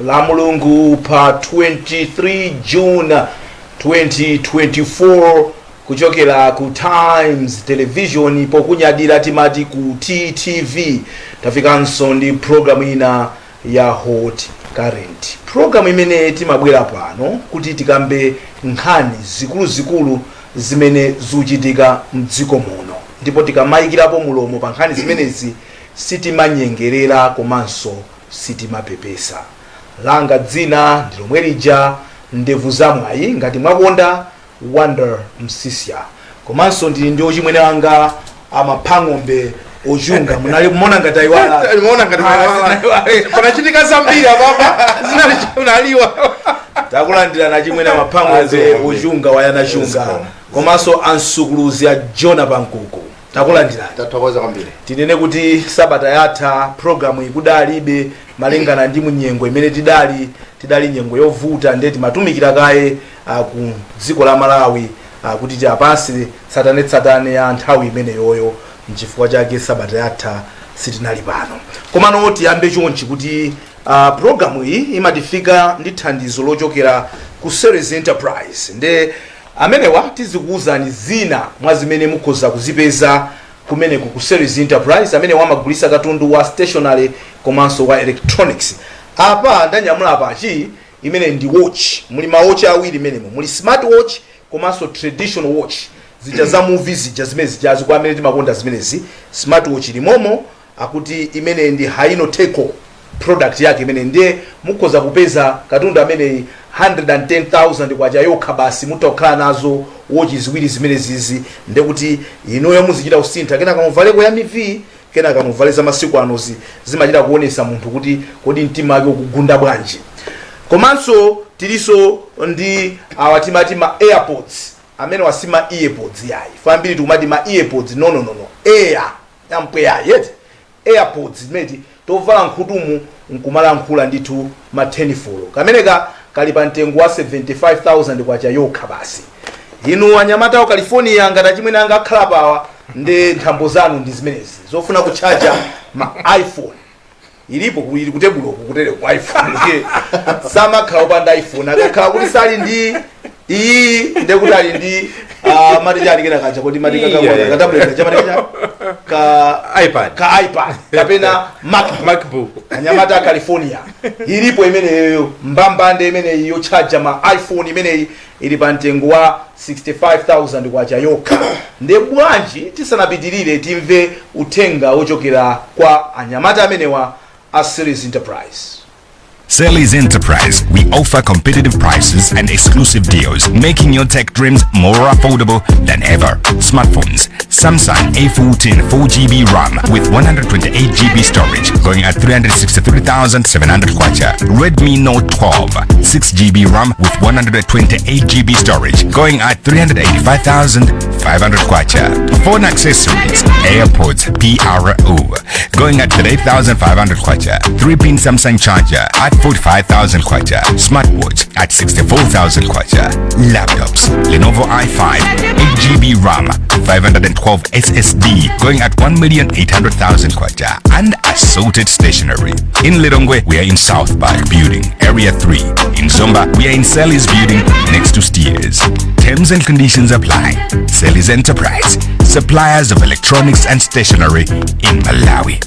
La Mulungu pa 23 June 2024, kuchokera ku Times Television, pokunyadira timati ku TTV. Tafikanso ndi programu ina ya Hot Current, programu imene timabwera pano kuti tikambe nkhani zikuluzikulu zimene zikuchitika mdziko muno, ndipo tikamayikirapo mulomo pa nkhani zimenezi sitimanyengerera komanso sitimapepesa. Langa dzina ndi lomwe lija, Ndevu Zamwayi, ngati mwakonda Wonder Msisya, komanso ndili ndi ochimwene anga Amaphang'ombe Ochunga. Munali kumona ngati ayiwala. Limaona ngati panachitika zambiri apapa, zinali unaliwa. Takulandira na chimwene Amaphang'ombe Ochunga wayana chunga, komanso ansukuluzi a Jona Pankuku, takulandirani. Tathokoza kwambiri. Tinene kuti sabata yatha programu ikudalibe malingana ndi munyengo imene tidali nyengo yovuta, ndiye timatumikira kaye ku dziko la Malawi kuti tiapase tsatanetsatane ya nthawi imeneyoyo. Nchifukwa chake sabata yatha sitinali pano. Komano tiyambe chonchi kuti programu iyi imatifika ndi thandizo lochokera ku Series Enterprise. Nde amenewa tizikuwuzani zina mwa zimene mukhoza kuzipeza kumeneku ku Series Enterprise, amene wamagulisa katundu wa stationery komanso wa electronics. Apa ndanyamula apachi imene ndi watch. Muli ma watch awiri imenemo, muli smart watch komanso traditional watch zija za movie zija, zimene zijazi kwa amene timakonda zimenezi. Smart watch limomo, akuti imene ndi Haino Teco product yake imene, ndiye mukhoza kupeza katundu ameneyi 110,000 kwacha yokha basi. Mutha kukhala nazo watch ziwiri zimene zizi, ndekuti inuyo muzichita kusintha, kenaka muvaleko ya mivi, kenaka muvale za masiku anozi, zimachita kuonesa munthu kuti kodi mtima wake ukugunda bwanji. Komanso tilinso ndi awa timati ma AirPods, amene wasima earpods yayi fambiri tikumati ma earpods. No, no, no, no, air yampweya yeti, AirPods zimeti tovala nkhutumu nkumalankhula ndithu ma 10 fulo. Kameneka kali pa mtengo wa 75,000 kwacha yokha basi. Inu anyamata wa California, ngati achimwene anga akhala pawa, ndi nthambo zanu ndi zimenezi zofuna kutchaja ma iPhone, ilipo ili kutebulo kutere ku iPhone. Samakhala opanda iPhone. Akakhala kuti sali ndi iyi, ndekuti ali ndi mati chani kena kaja, kodi mati Yeah. ka tablet kaja, mati kaja ka iPad. Ka iPad kapena MacBook. MacBook. Anyamata a California, ilipo imeneyo mbambande imeneyi yotchaja ma iPhone, imeneyi ili pa mtengo wa 65,000 kwacha yokha. Nde bwanji tisanapitirire timve uthenga wochokera kwa anyamata amenewa a Series Enterprise. Sally's Enterprise. We offer competitive prices and exclusive deals, making your tech dreams more affordable than ever. Smartphones, Samsung A14 4GB RAM with 128GB storage, going at 363,700 kwacha. Redmi Note 12 6GB RAM with 128GB storage, going at 385,500 kwacha. Phone accessories, AirPods PRO, going at 38,500 kwacha. 3-pin Samsung charger at 45,000 kwacha. Smartwatch at 64,000 kwacha. Laptops, Lenovo i5, 8GB RAM, 512 SSD, going at 1,800,000 kwacha. And assorted stationery. In Lilongwe, we are in South Park Building, Area 3. In Zomba, we are in Sally's Building, next to Steers. Terms and conditions apply. Sally's Enterprise, suppliers of electronics and stationery in Malawi.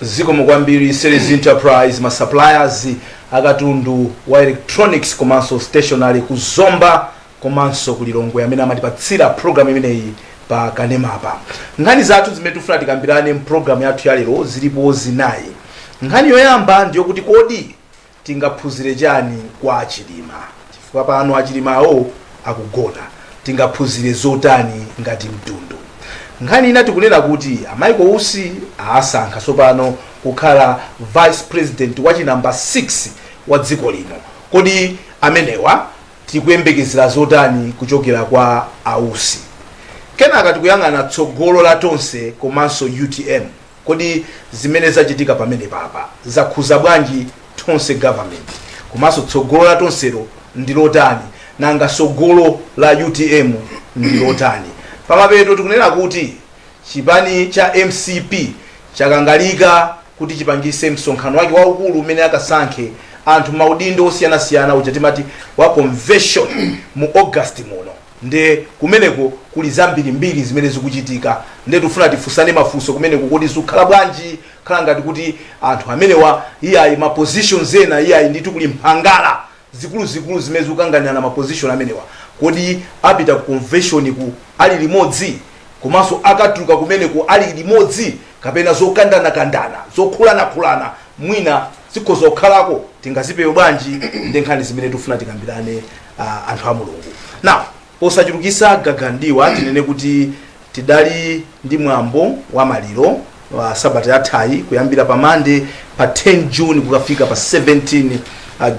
Zikomo kwambiri Series Enterprise, ma suppliers akatundu wa electronics komanso stationery ku Zomba komanso ku Lilongwe, amene amatipatsira program imeneyi pa kanemapa. Nkhani zathu zimene tifuna tikambirane mpulogalamu yathu ya lero zilipo zinayi. Nkhani yoyamba ndiyokuti kodi tingaphunzire chani kwa Achilima? Chifukwa pano Achilimawo akugona, tingaphunzire zotani ngati mtundu? Nkhani ina tikunena kuti a Michael Usi asankha tsopano kukhala vice president wachi namba 6 wa dziko lino. Kodi amenewa tikuyembekezera zotani kuchokera kwa Ausi? Kenaka tikuyang'ana tsogolo la Tonse komanso UTM. Kodi zimene zachitika pamene papa zakhuza bwanji Tonse Government, komanso tsogolo la Tonselo ndi lotani? Nanga tsogolo la UTM ndi lotani? Pamapeto tikunena kuti chipani cha MCP chakangalika kuti chipangise msonkhano wake waukulu umene akasankhe anthu maudindo osiyanasiyana, uja timati wa convention, mu August muno. Nde kumeneko kuli zambirimbiri zimene zikuchitika, nde tifuna tifunsane mafunso kumeneko: kodi zikukhala bwanji? Khala ngati kuti anthu amenewa, iyayi, ma positions ena, iyayi ndithu, kuli mphangala zikuluzikulu zimene zikukanganirana ma position amenewa. Kodi apita ku convention ku ali limodzi, komanso akatuluka kumeneko ali limodzi, kapena zokandanakandana, zokhulanakhulana mwina zikhoza kukhalako? Tingazipewe bwanji? Ndi nkhani zimene tikufuna tikambirane, anthu a Mulungu. Now, posachulukisa gagandiwa, tinene kuti tidali ndi mwambo wa maliro wa sabata yathayi, kuyambira pa Mande pa 10 June kukafika pa 17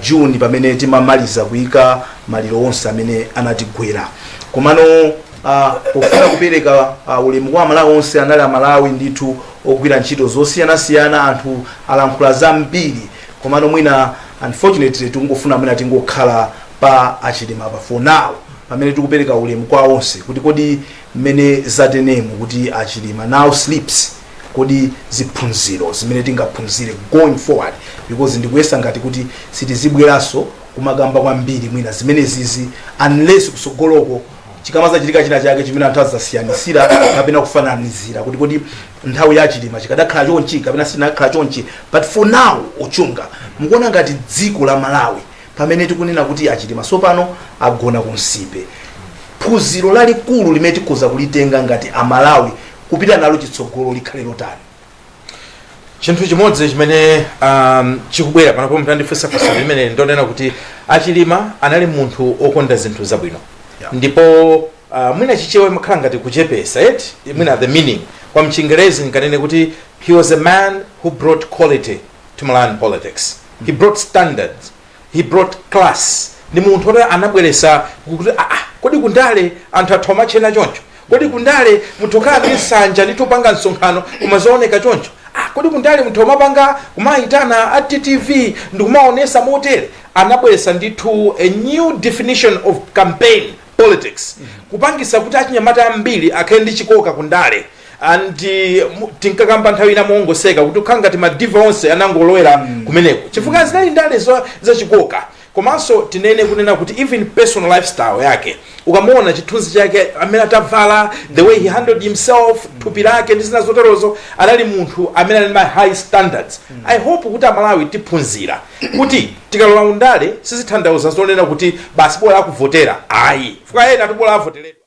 June, pamene timamaliza kuyika maliro onse amene anatigwera. Komano pofuna kupereka ulemu kwa Amalawi onse, anali Amalawi ndithu ogwira ntchito zosiyanasiyana. Anthu alankhula zambiri, komano mwina unfortunately tikungofuna mwina tingokhala pa aChilima pa for now, pamene tikupereka ulemu kwa onse, kuti kodi mmene zatenemu kuti aChilima now sleeps, kodi ziphunziro zimene tingaphunzire going forward? Because ndikuyesa ngati kuti sitizibweranso kumakamba kwambiri mwina zimenezizi, unless kusogoloko chikamazachitika china chake chimene anthu azasiyanisira kapena kufananizira kuti kodi nthawi ya Chilima chikadakhala chonchi kapena sinakhala chonchi. But for now, Ochunga, mukuona ngati dziko la Malawi, pamene tikunena kuti aChilima sopano agona ku nsipe, phunziro lalikulu limene tikhoza kulitenga ngati Amalawi kupita nalo chitsogolo likhale lotani? Chinthu chimodzi chimene chikubwera panopo mutandifunsa funso limene, ndonena kuti aChilima anali munthu okonda zinthu zabwino. Ndipo mwina Chichewa imakhala ngati kuchepesa eti, mwina the meaning kwa Mchingerezi nkanene kuti he was a man who brought quality to Malawian politics. He brought standards, he brought class. Ndi munthu oti anabweresa kuti kodi kundale anthu athu amachena choncho? Kodi kundale munthu okhala ndi nsanja ndithu upanga msonkhano umazooneka choncho? Kodi kundale munthu amapanga kumayitana a TTV ndikumaonesa motere? Anabweresa ndithu a new definition of campaign politics, kupangisa kuti achinyamata ambiri akhale ndi chikoka kundale. And tinkakamba nthawi ina mongoseka kuti kukhala ngati ma diva onse anangolowera kumeneko, chifukwa zinali ndale zachikoka. Komanso tinene kunena kuti even personal lifestyle yake, ukamuona chithunzi chake amene atavala, the way he handled himself, thupi lake ndi zina zoterozo, anali munthu amene ali ma high standards. I hope kuti Amalawi tiphunzira kuti tikalowa undale sizitanthauza zonena kuti basi bola akuvotera, ayi, fuka ena tibola avoteredwa.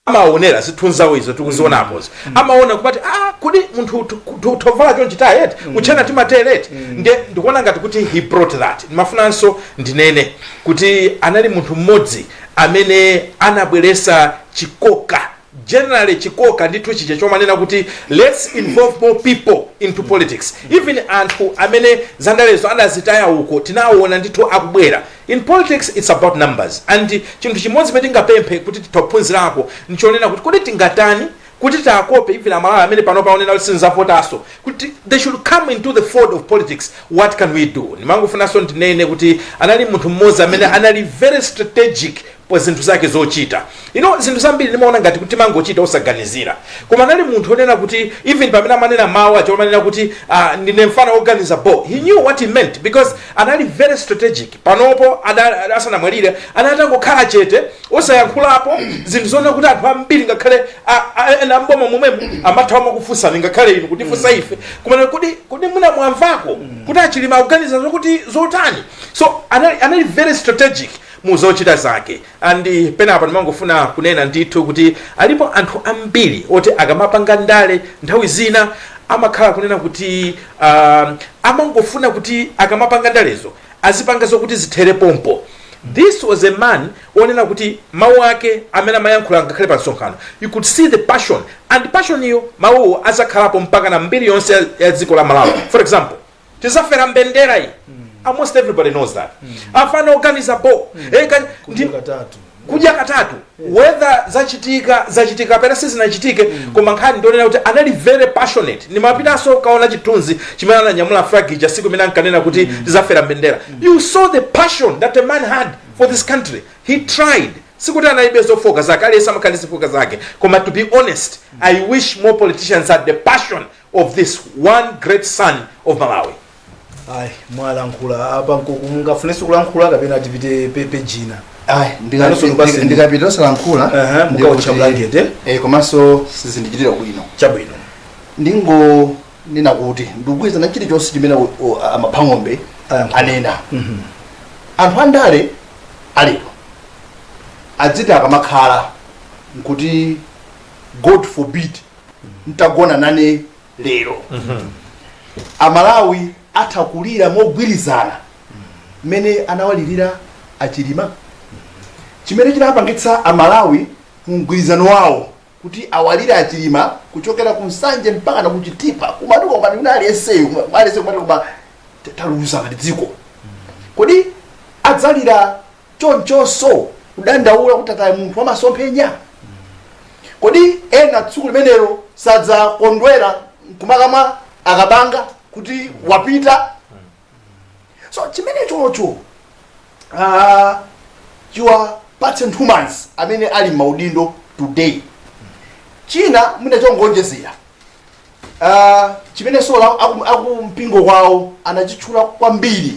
Amaonera zithunzi zawo izo tikuzionapozo, amaona kumati, kodi munthu tovala chonchi tayeti kuchena timatereti? Nde ndikuona ngati kuti he brought that. Ndimafunanso ndinene kuti anali munthu mmodzi amene anabweresa chikoka, generally chikoka ndithu chija chomanena kuti let's involve more people into politics. Even anthu amene zandalezo adazitaya uko, tinaona ndithu akubwera in politics. It's about numbers. And chinthu chimodzi chimene tingapemphe kuti titophunzirako nchonena kuti kodi tingatani kuti takope even Amalawi amene pano paonena kuti sinzavotaso, kuti they should come into the fold of politics? What can we do? Ndimangofunanso ndinene kuti anali munthu mmodzi amene anali very strategic pa zinthu zake zochita. Zinthu zambiri ndimaona ngati kuti timangochita osaganizira, koma anali munthu onena kuti even pamene amanena mawu acho amanena kuti ndine mfana woganiza bo, he knew what he meant because anali very strategic. Panopo asanamwalire anali atangokhala chete osayankhulapo zinthu zoona kuti anthu ambiri, ngakhale ena amboma momwemo, amathawa makufunsani, ngakhale inu kutifunsa ife kumene kodi mwina mwamvako kuti aChilima akuganiza zokuti zotani? So anali very strategic mu zochita zake. And penapa ndimangofuna kunena ndithu kuti alipo anthu ambiri oti akamapanga ndale nthawi zina amakhala kunena kuti amangofuna kuti akamapanga ndalezo azipanga zokuti zithere pompo. This was a man onena kuti mawu ake amene amayankhula ngakhale pa msonkhano, you could see the passion, and passion iyo, mawuwo azakhalapo mpaka na mbiri yonse ya dziko la Malawi. For example, "Tizafera mbendera iyi." Almost everybody knows that. Afana oganiza bo. Katatu. Kudya katatu, whether zachitika zachitika pena sizinachitike, koma nkhani ndionena kuti anali very passionate. Nimapitanso kaona chithunzi chimene ananyamula flag ija siku imene ankanena kuti tizafera mbendera. You saw the passion that a man had for this country. He tried. Sikuti analibe zofoka zake, aliyense amakhala ndi zofoka zake, koma to be honest, I wish more politicians had the passion of this one great son of Malawi. Ayi, mwalankhula apa nkuku, mungafunenso kulankhula kapena tipite pejina? Ayi. Nanonso ndipaseni. Ndikapita osalankhula ndiye mukawotcha blanket, eh? Eh, komanso sizindichitira bwino. Chabwino. Ndingonena kuti ndikugwirizana chilichonse chimene amaphang'ombe Ayankhula. anena. Anthu andale alero adziti akamakhala nkuti, God forbid, ntagona nane lero, Amalawi atha kulira mogwirizana mmene anawalirira Achilima. Chimene chinapangitsa Amalawi mgwirizano wawo kuti awalire Achilima kuchokera ku Nsanje mpaka na kuchitipa kumatuka ngati kuna aliyenseyo, aliyense kumati kuma taluza ngati dziko. Kodi adzalira chonchonso kudandaula kuti ataya munthu wamasomphenya? Kodi ena tsiku limenelo sadzakondwera kumakamwa akabanga kuti wapita? So chimene chocho chiwapatse nthumanzi amene ali m'maudindo today. China mwina chongonjezera, chimene sola akumpingo kwawo anachitchula kwambiri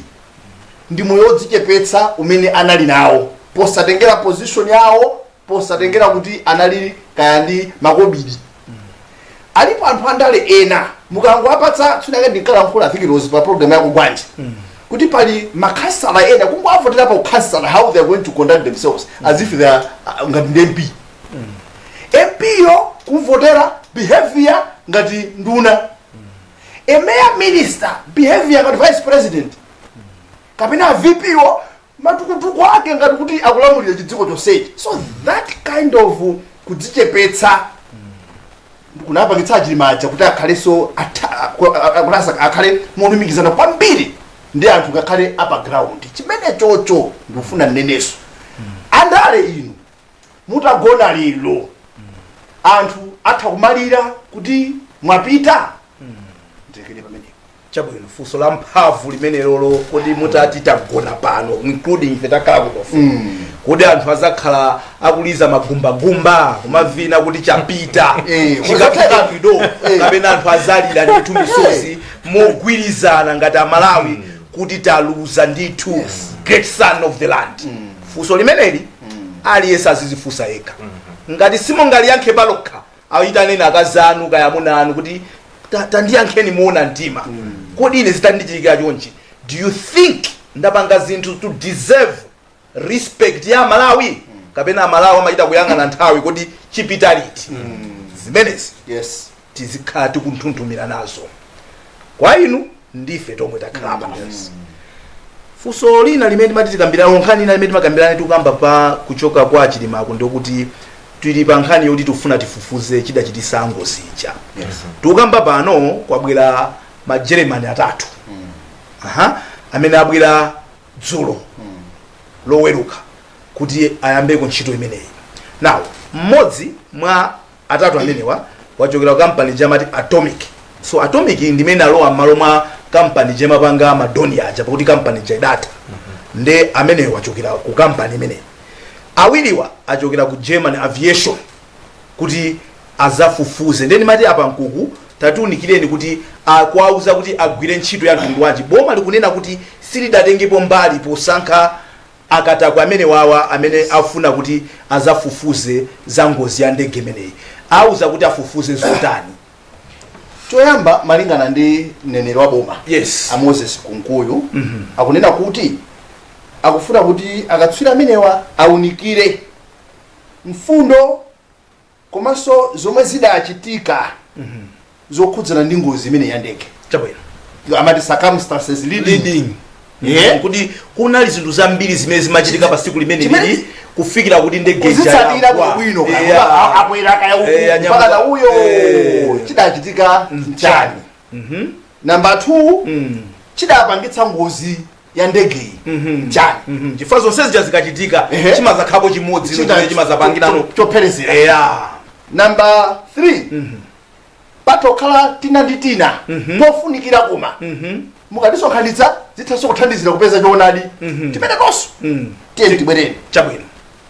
ndi moyo wodzichepetsa umene anali nawo, posatengera position yawo, posatengera kuti anali kaya ndi makobidi. Alipo anthu andale ena mukangowapatsa tsunake. Ndinkalankhula, I think it was pa program yako bwanji, kuti pali makhansala ena kungoavotera pa ukhansala, how they are going to conduct themselves as if they are ngati ndi MP. MP yo kumvotera, behavior ngati nduna. A mere minister, behavior ngati vice president kapena VP wo, matukutuku ake ngati kuti akulamulira chidziko chonsechi. So that kind of kudzichepetsa kunapangitsa Achilimaja kuti akhalenso kuti akhale molumikizana kwambiri ndi anthu ngakhale apa ground. Chimene chocho ndikufuna mneneso andale inu, mutagona lero, anthu atha kumalira kuti mwapita. Ndilekere pamenepo. Chabwino, funso la mphamvu limene lolo, kuti mutati tagona pano, including ife takhala kunofe, kodi anthu azakhala akuliza magumbagumba kumavina kuti chapita chikafika bwino, kapena anthu azalira ndithu misozi mogwirizana ngati Amalawi kuti taluza ndithu great son of the land? Funso limeneli aliyense azizifunsa yekha. Ngati simungaliyankhe palokha, ayitaneni akazi anu kaya amuna anu kuti tandiyankheni muona mtima, kodi ine zitandichitikira chonchi, do you think ndapanga zinthu to deserve respect ya Malawi, kapena Amalawi amachita kuyang'ana nthawi kodi chipita liti zimenezi? Tizikhala tikunthunthumira nazo kwa inu ndife tomwe takhala pano. Funso lina limene timati tikambirana, nkhani ina limene timakambirana tikukamba pa kuchoka kwa Chilimako, ndikuti tili pa nkhani yoti tikufuna tifufuze chidachitisa ngozi ija. Tikukamba pano kwabwera Majeremani atatu, aha, amene abwera dzulo Loweruka kuti ayambeko ntchito imeneyi. Now, mmodzi mwa atatu amenewa wachokera ku kampani jamati Atomic. So Atomic ndimene alowa m'malo mwa kampani jemapanga ma Dornier aja, pakuti kampani jaidatha, nde ameneyo wachokera ku kampani imeneyi. Awiriwa achokera ku German Aviation kuti azafufuze. Ndeni mati apa nkuku tatiunikireni kuti akuwauza kuti agwire ntchito ya mtundu wanji. Boma likunena kuti silidatengepo mbali posankha akatakwe amene wawa amene afuna kuti azafufuze za ngozi ya ndege imeneyi. Auza kuti afufuze zotani? Choyamba, malingana ndi mneneri wa boma a Moses Kunkuyu, akunena kuti akufuna kuti akatswiri amenewa aunikire mfundo komanso zomwe zidachitika zokhudzana ndi ngozi imene ya ndege. Amati circumstances leading, leading. Yeah. Kuti kunali zinthu zambiri zimene zimachitika pa siku limene lili kufikira kuti ndege ija kuzitsatira yagwa. bwino, akwera kaya uku Anyamuka. mpaka na uyo, chidachitika nchani? Namba 2, chidapangitsa ngozi ya ndegeyi chani? Chifukwa zonse zija zikachitika, chimazakhapo chimodzi chimene chimazapangirano chopherezera. Number 3, patokhala tina ndi tina tofunikira, koma mukatisonkhanitsa zithanso kuthandizira kupeza choonadi timene tonso. Tiye tibwereni.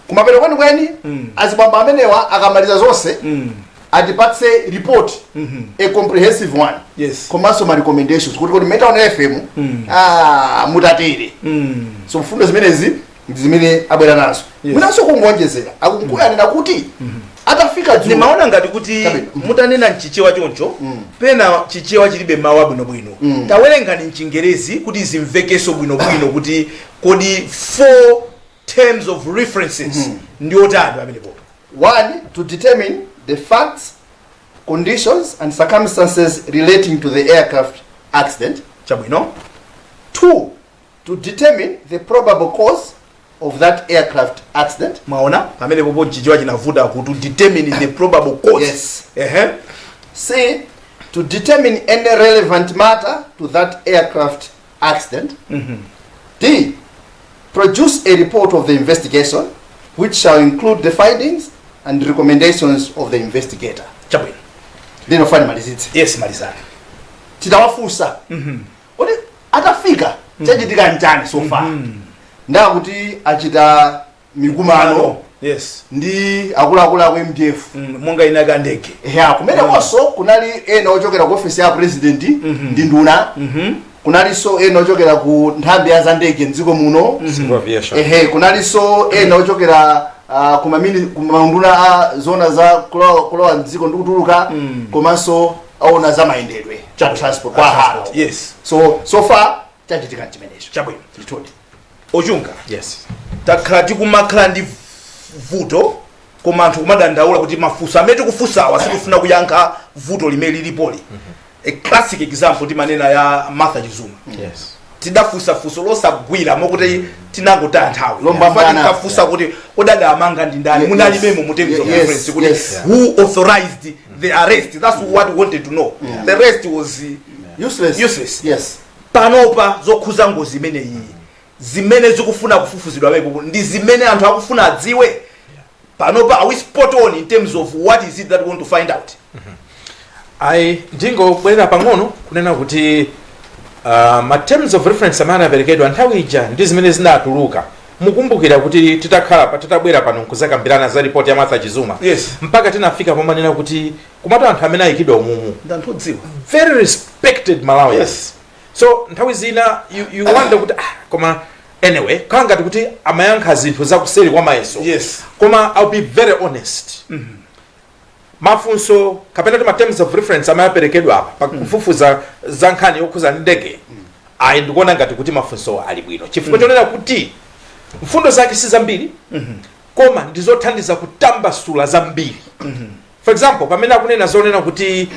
Kumapeto kwenikweni, azibambo amenewa akamaliza zonse, atipatse report, a comprehensive one, komanso ma recommendations kuti Metaon FM, ah, mutatere. So mfundo zimenezi ndi zimene abwera nazo. Mwinanso kungonjezera, akunkuyanena kuti atafika dzulo Ndimaona ngati kuti Chabwino. mutanena mchichewa choncho, pena Chichewa chilibe mawu abwinobwino. Tawerengani mchingerezi kuti zimvekenso bwinobwino, kuti kodi four terms of references ndi otani pamenepo? One, to determine the facts, conditions and circumstances relating to the aircraft accident. Two, to determine the probable cause of that aircraft accident. Mwaona pamenepopo mchichewa chinavuta, kuti determine the probable cause. Yes. C, to determine any relevant matter to that aircraft accident. D, produce a report of the investigation which shall include the findings and recommendations of the investigator. Ndinofani malizitse. Yes, malizani. Titawafunsa kuti atafika chachitika nchani so far, ndakuti achita mikumano ndi akuluakulu aku MDF. Monga inaka ndege. Ya, kumenekonso kunali ena ochokera ku ofisi ya president ndi nduna, kunalinso ena ochokera ku nthambi ya zandege mdziko muno. Civil aviation. Ehe, kunalinso ena ochokera kumaunduna a zona za kulowa mdziko ndi kutuluka, komanso aona za mayendedwe cha transport kwa hala. So so far chachitika chimenecho. Ndithudi. Ochunga. Yes. Takhala tikumakhala ndi vuto, koma anthu kumadandaula kuti mafunso amene tikufunsawa sitifuna kuyankha vuto limene lilipoli. A classic example timanena ya Martha Chizuma. Tidafunsa funso losagwira mokuti tinangotaya nthawi. Lombambana. Tikafunsa kuti kodi amanga ndi ndani, munalibemo mu terms of reference kuti who authorized the arrest? That's what we wanted to know. The rest was useless. Useless. Panopa zokhuza ngozi imeneyi, zimene zikufuna kufufuzidwa pamenepo ndi zimene anthu akufuna adziwe panopa, are we spot on in terms of what is it that we want to find out? Ayi, ndingobwerera pang'ono kunena kuti ma terms of reference amene anaperekedwa nthawi ija ndi zimene zinatuluka. Mukumbukira kuti titakhala titabwera pano nkuzakambirana za ripoti ya Martha Chizuma, mpaka tinafika pomanena kuti kumatu anthu amene ayikidwa umumu ndi anthu odziwa, very respected Malawians. So nthawi zina you wonder kuti, ah, koma anyway, khala ngati kuti amayankha zinthu zakuseri kwa mayeso. Koma I'll be very honest, mafunso kapena kuti ma terms of reference amaperekedwa apa pakufufuza za nkhani yokhuza ndi ndege, ayi, ndikuona ngati kuti mafunso ali bwino, chifukwa chonena kuti mfundo zake si zambiri, koma ndizothandiza kutambasula zambiri. For example, pamene akunena zonena kuti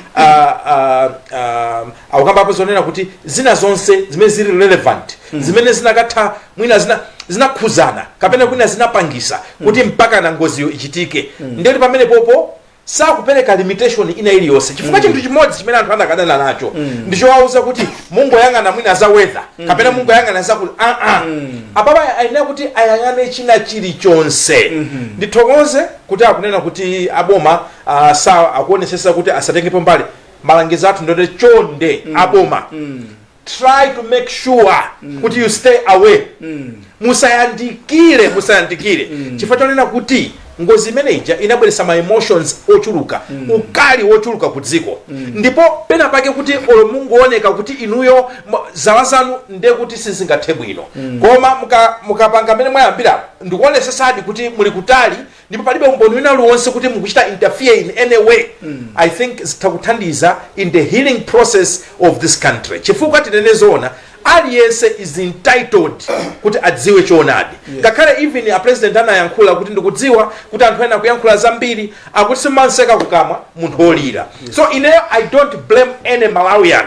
akukambapo zonena kuti zina zonse zimene zili relevant, zimene zinakatha mwina zinakhuzana kapena kwina zinapangisa kuti mpaka na ngoziyo ichitike, ndiyoti pamene popo sakupereka limitation ina iliyonse, chifukwa chinthu chimodzi chimene anthu anakadana nacho ndichowauza kuti mungoyang'ana mwina za weather kapena mungoyang'ana za kuti apapa ayenera kuti ayang'ane china chilichonse. Ndithokoze kuti akunena kuti aboma sa akuonesesa kuti asatengepo mbali. Malangizo athu ndoti chonde aboma, try to make sure kuti you stay away, musayandikire, musayandikire, chifukwa chonena kuti ngozi imene ija inabweretsa ma emotions ochuluka, ukali wochuluka ku dziko. Ndipo pena pake kuti olo mungooneka kuti inuyo zala zanu nde kuti sizingathe bwino, koma mukapanga mmene mwayambira ndikuonesesadi kuti muli kutali ndipo palibe umboni wina uliwonse kuti mukuchita interfere in any way, I think zitha kuthandiza in the healing process of this country, chifukwa tinene zoona, aliyense is entitled kuti adziwe choonadi. Ngakhale even a president anayankhula kuti ndikudziwa kuti anthu ena akuyankhula zambiri, akuti simanseka kukamwa munthu wolira. So ineyo I don't blame any Malawian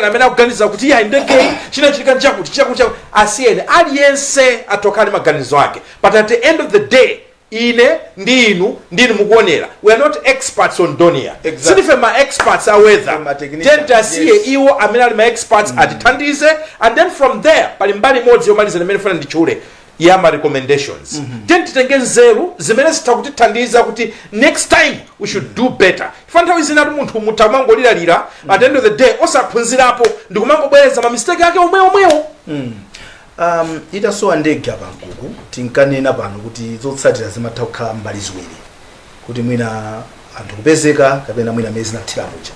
amene akuganiza kuti iya, ndegeyi chinachitika nchakuti, chakuti, chakuti. Asiyeni, aliyense atokhala maganizo ake, but at the end of the day Ine ndi inu ndinu mukuonera, we are not experts on Dornier. Sindife ma experts a weather. Ma technicians, Tentasiye iwo amene ali ma experts atithandize. And then from there, pali mbali imodzi yomaliza imene funa nditchule ya ma recommendations. Titenge nzeru zimene zitha kutithandiza kuti next time we should do better. Ifa nthawi zina ati munthu mutha kumangoliralira, at the end of the day osaphunzirapo ndikumangobwereza ma mistake ake omwe omwewo. Itasowa ndege apa Mkuku, tinkanena pano kuti zotsatira zimatha kukhala mbali ziwiri, kuti mwina anthu kupezeka kapena mwina amene zinathira muja.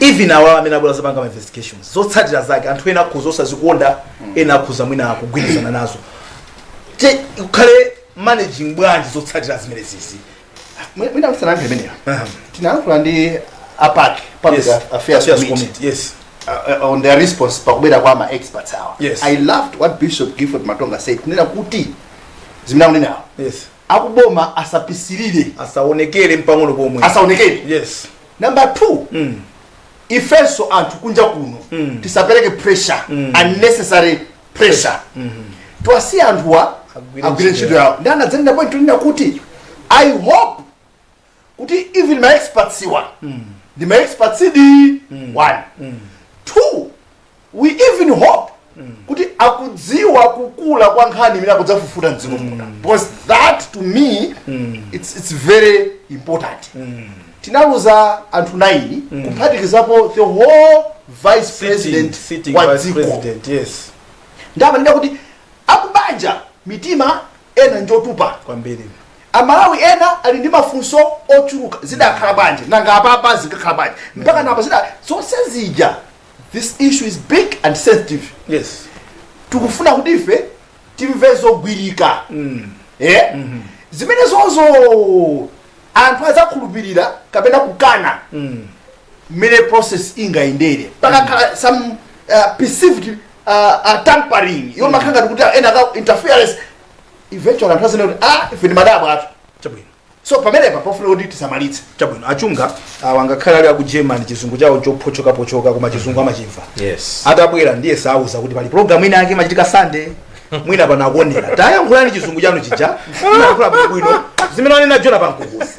Even awa amene abwera zapanga ma investigations, zotsatira zake anthu ena akhuza osazikonda, ena akhuza mwina kugwirizana nazo. Te kukhale managing bwanji zotsatira zimene zizi? Mwina msanankhe imeneyo, tinayankhula ndi a PAC, Public Affairs Committee, Committee, yes. On their response pakubwera kwa ma experts awa, I loved what Bishop Gifford Matonga said, kunena kuti zimene akunenawo, akuboma asapisilire, asaonekere mpang'ono pomwe. Asaonekere. Number two, ifenso anthu kunja kuno tisapereke pressure, unnecessary pressure. Tiwasiye anthuwa agwire agwire ntchito ntchito yawo. Ndi anadzanena point tunena kuti I hope kuti even ma experts iwa ndi ma experts idi, one. Two, we even hope kuti akudziwa kukula kwa nkhani imene akudzafufuta mdziko muno, because that to me it's very important. Tinaluza anthu 9, kuphatikizapo the whole vice president sitting wa vice dziko. president, yes. Ndamanena kuti akubanja mitima ena njotupa kwambiri. Amalawi ena ali ndi mafunso ochuluka: zidakhala bwanji? Nanga apapa zikakhala bwanji? Mpaka napa zida zonse zija. This issue is big and sensitive. Tikufuna kuti ife timve zogwirika, eh? Zimene zozo anthu adzakhulupirira kapena kukana mmene process ingayendere. Pakakhala some perceived tampering yomakhala ngati kuti ena ka interference, eventually anthu azene kuti, "Ah, ife ndi madabwa athu." So pamenepa pofuna kuti tisamalitse. Chabwino. Achunga awa, ngakhale ali aku Germany, chizungu chawo chophochokapochoka, koma chizungu amachimva. Atabwera ndiye sauza kuti pali program ina yake imachitika Sunday, mwina pano akuonera. Tayankhulani chizungu chanu chija, mayankhula bwino, zimene wanena Jona Pankukuzi.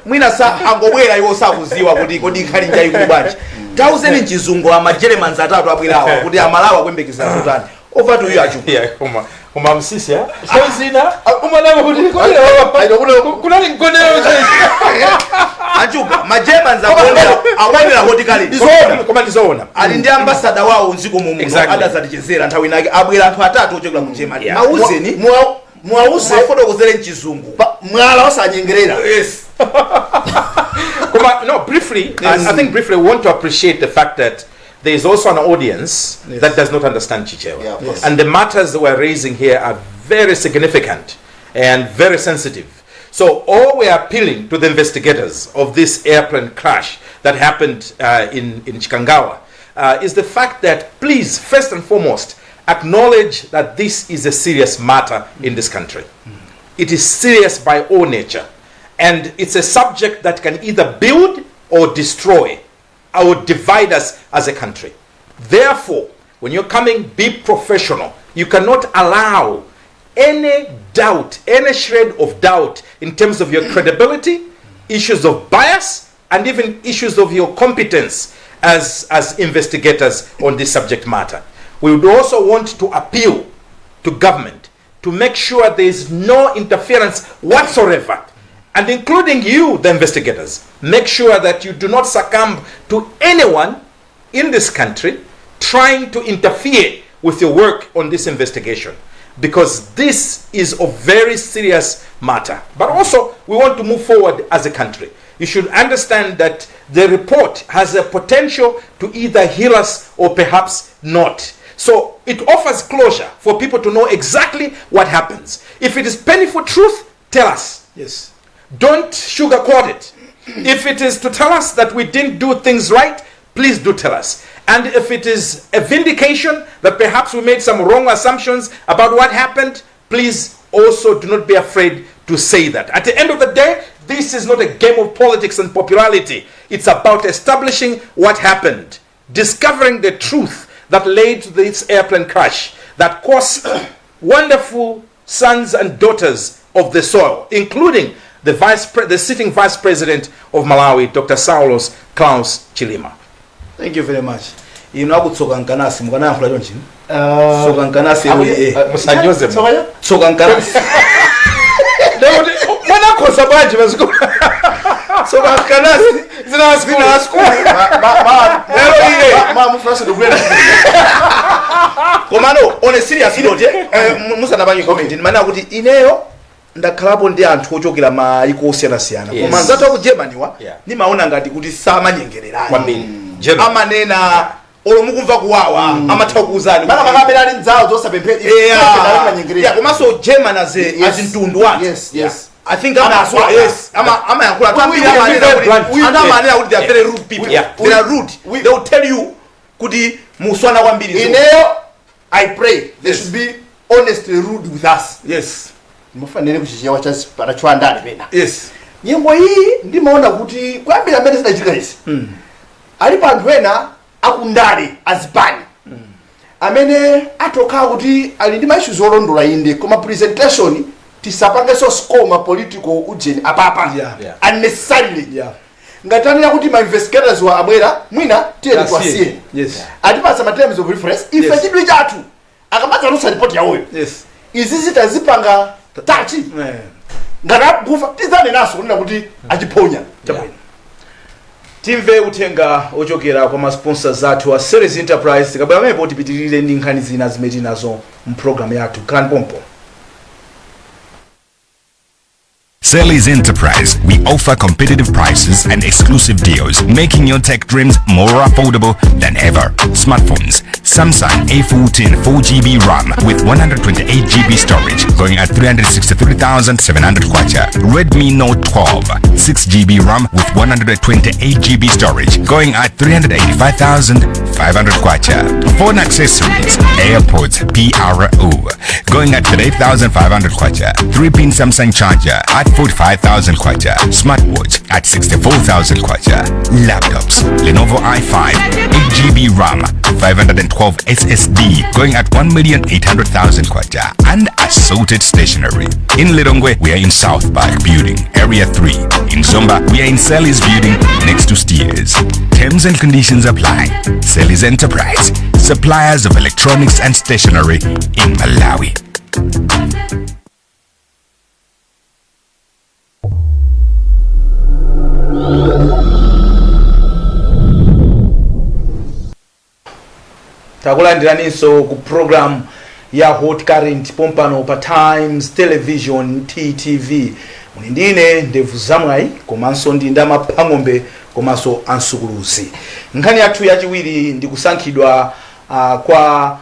Mwina sa angobwera iwo sakuziwa kuti kodi nkhani njayikulu bwanji. Tauzeni mchizungu ama Germans atatu abwerawa kuti Amalawi akuyembekezera zotani. Over to you, Achunga. Yeah, koma msisi ya nthawi zina umanama kuti kunali mgonero. Achunga, ma Germans akuonera hotikali. Koma ndizoona. Ali ndi ambassador wawo mdziko muno. Adazatichezera nthawi inake. Abwera anthu atatu ochokera ku Germany. Mauzeni, Mwause, mwafotokozere mchizungu. Mwala osanyengerera. Koma, no, briefly, I think briefly we want to appreciate the fact that there is also an audience that does not understand Chichewa. Yeah, of course. And the matters that we're raising here are very significant and very sensitive. So all we are appealing to the investigators of this airplane crash that happened in Chikangawa is the fact that please, first and foremost, acknowledge that this is a serious matter in this country. It is serious by all nature. And it's a subject that can either build or destroy or divide us as a country. Therefore, when you're coming, be professional. You cannot allow any doubt, any shred of doubt in terms of your credibility, issues of bias, and even issues of your competence as investigators on this subject matter. We would also want to appeal to government to make sure there is no interference whatsoever, and including you, the investigators. Make sure that you do not succumb to anyone in this country trying to interfere with your work on this investigation, because this is a very serious matter. But also, we want to move forward as a country. You should understand that the report has a potential to either heal us or perhaps not. So it offers closure for people to know exactly what happens. If it is painful truth, tell us. Don't sugarcoat it. If it is to tell us that we didn't do things right, please do tell us. And if it is a vindication that perhaps we made some wrong assumptions about what happened, please also do not be afraid to say that. At the end of the day, this is not a game of politics and popularity. It's about establishing what happened, discovering the truth that led to this airplane crash that cost wonderful sons and daughters of of the soil, including the sitting vice president of Malawi, Dr. Saulos Klaus Chilima. Thank you very much. Inu akutsoka nkanasi mukanayankhula chonchi. Tsoka nkanasi. Musanyoze. Tsoka nkanasi. Ndekuti mwana akhoza bwanji maziko? Tsoka nkanasi. Zina zina school. Komano on a serious note, musanapange comment, ndimanena kuti ineyo ndakhalapo ndi anthu ochokera mayiko osiyanasiyana, koma anzathu aku Germany wa nimaona ngati kuti samanyengererani. Kwambiri. Germany. Amanena olo mukumva kuwawa, amatha kuuzani. Makamaka amene ali mdzawo zosapemphera. Yeah, komanso German as a as mtundu wathu, I think Amayankhula. Yes, amayankhula. Ambiri amanena very kuti blunt. anthu amanena kuti they are very rude people. They are rude. They will tell you kuti muswana kwambiri. Ineyo I pray they should be honestly rude with us. Mufanire kuchichewa cha chipata pena. Nyengo iyi ndimaona kuti kuyambira amene zidachitika izi, alipo anthu ena akundale azipani amene atokhala kuti ali ndi ma issues olondola, inde, koma presentation tisapangenso score ma political ujeni apapa unnecessarily. Ngati anena kuti ma investigators wa abwera, mwina tiyeni twasiye, atipatsa ma terms of reference ife. Chidwi chathu akamadzalusa ripoti yawoyo, izi zitazipanga tachi, ngati akufa tidzanenaso kunena kuti achiphonya. Chabwino, timve uthenga ochokera kwa ma sponsors athu a Series Enterprise. Tikabwera pamenepo tipitirire ndi nkhani zina zimene tinazo mpulogalamu yathu. Khalani pompo. Selly's Enterprise. We offer competitive prices and exclusive deals, making your tech dreams more affordable than ever. Smartphones: Samsung A14 4GB RAM with 128GB storage going at 363,700 kwacha. Redmi Note 12 6GB RAM with 128GB storage going at 385,500 kwacha. Phone accessories: AirPods PRO going at 38,500 kwacha. 3-pin Samsung charger at 45,000 kwacha. Smartwatch at 64,000 kwacha. Laptops: Lenovo i5 8GB RAM 512 SSD going at 1,800,000 kwacha and assorted stationery. In Lilongwe, we are in South Park Building, Area 3. In Zomba, we are in Sally's Building next to Steers. Terms and conditions apply. Sally's Enterprise, suppliers of electronics and stationery in Malawi. Takulandiraninso ku program ya Hot Current pompano pa Times Television, TTV. Muli ndine Ndevu Zamwayi, komanso ndi Ndamaphang'ombe komanso Ansukuluzi. Nkhani yathu yachiwiri ndi kusankhidwa kwa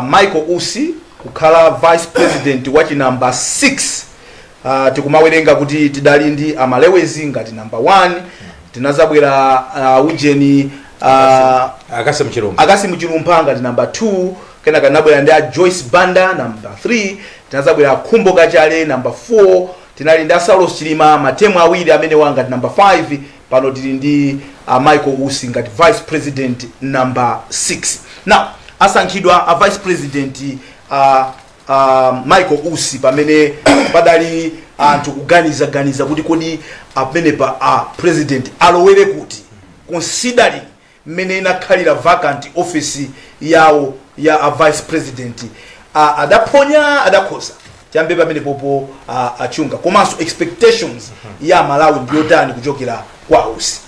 Michael Usi kukhala vice president wa chinamba 6. Tikumawerenga kuti tidali ndi Amalewezi ngati number 1, tinazabwera ujeni Akase Mchilumba. Akasi Mchilumpha ngati number 2, kenaka tinabwera ndi a Joyce Banda number 3, tinazabwera Khumbo Kachale number 4, tinali ndi a Saulos Chilima ma term awiri amene wanga ngati number 5. Pano tili ndi Michael Usi ngati vice president number 6. Now asankhidwa a vice president Michael Usi pamene padali anthu kuganizaganiza kuti kodi amenepa a president alowere kuti, considering mmene inakhalira vacant office yawo ya a vice president. Adaphonya, adakhoza chambe pamene popo achunga, komanso expectations ya Malawi ndiyotani kuchokera kwa Usi?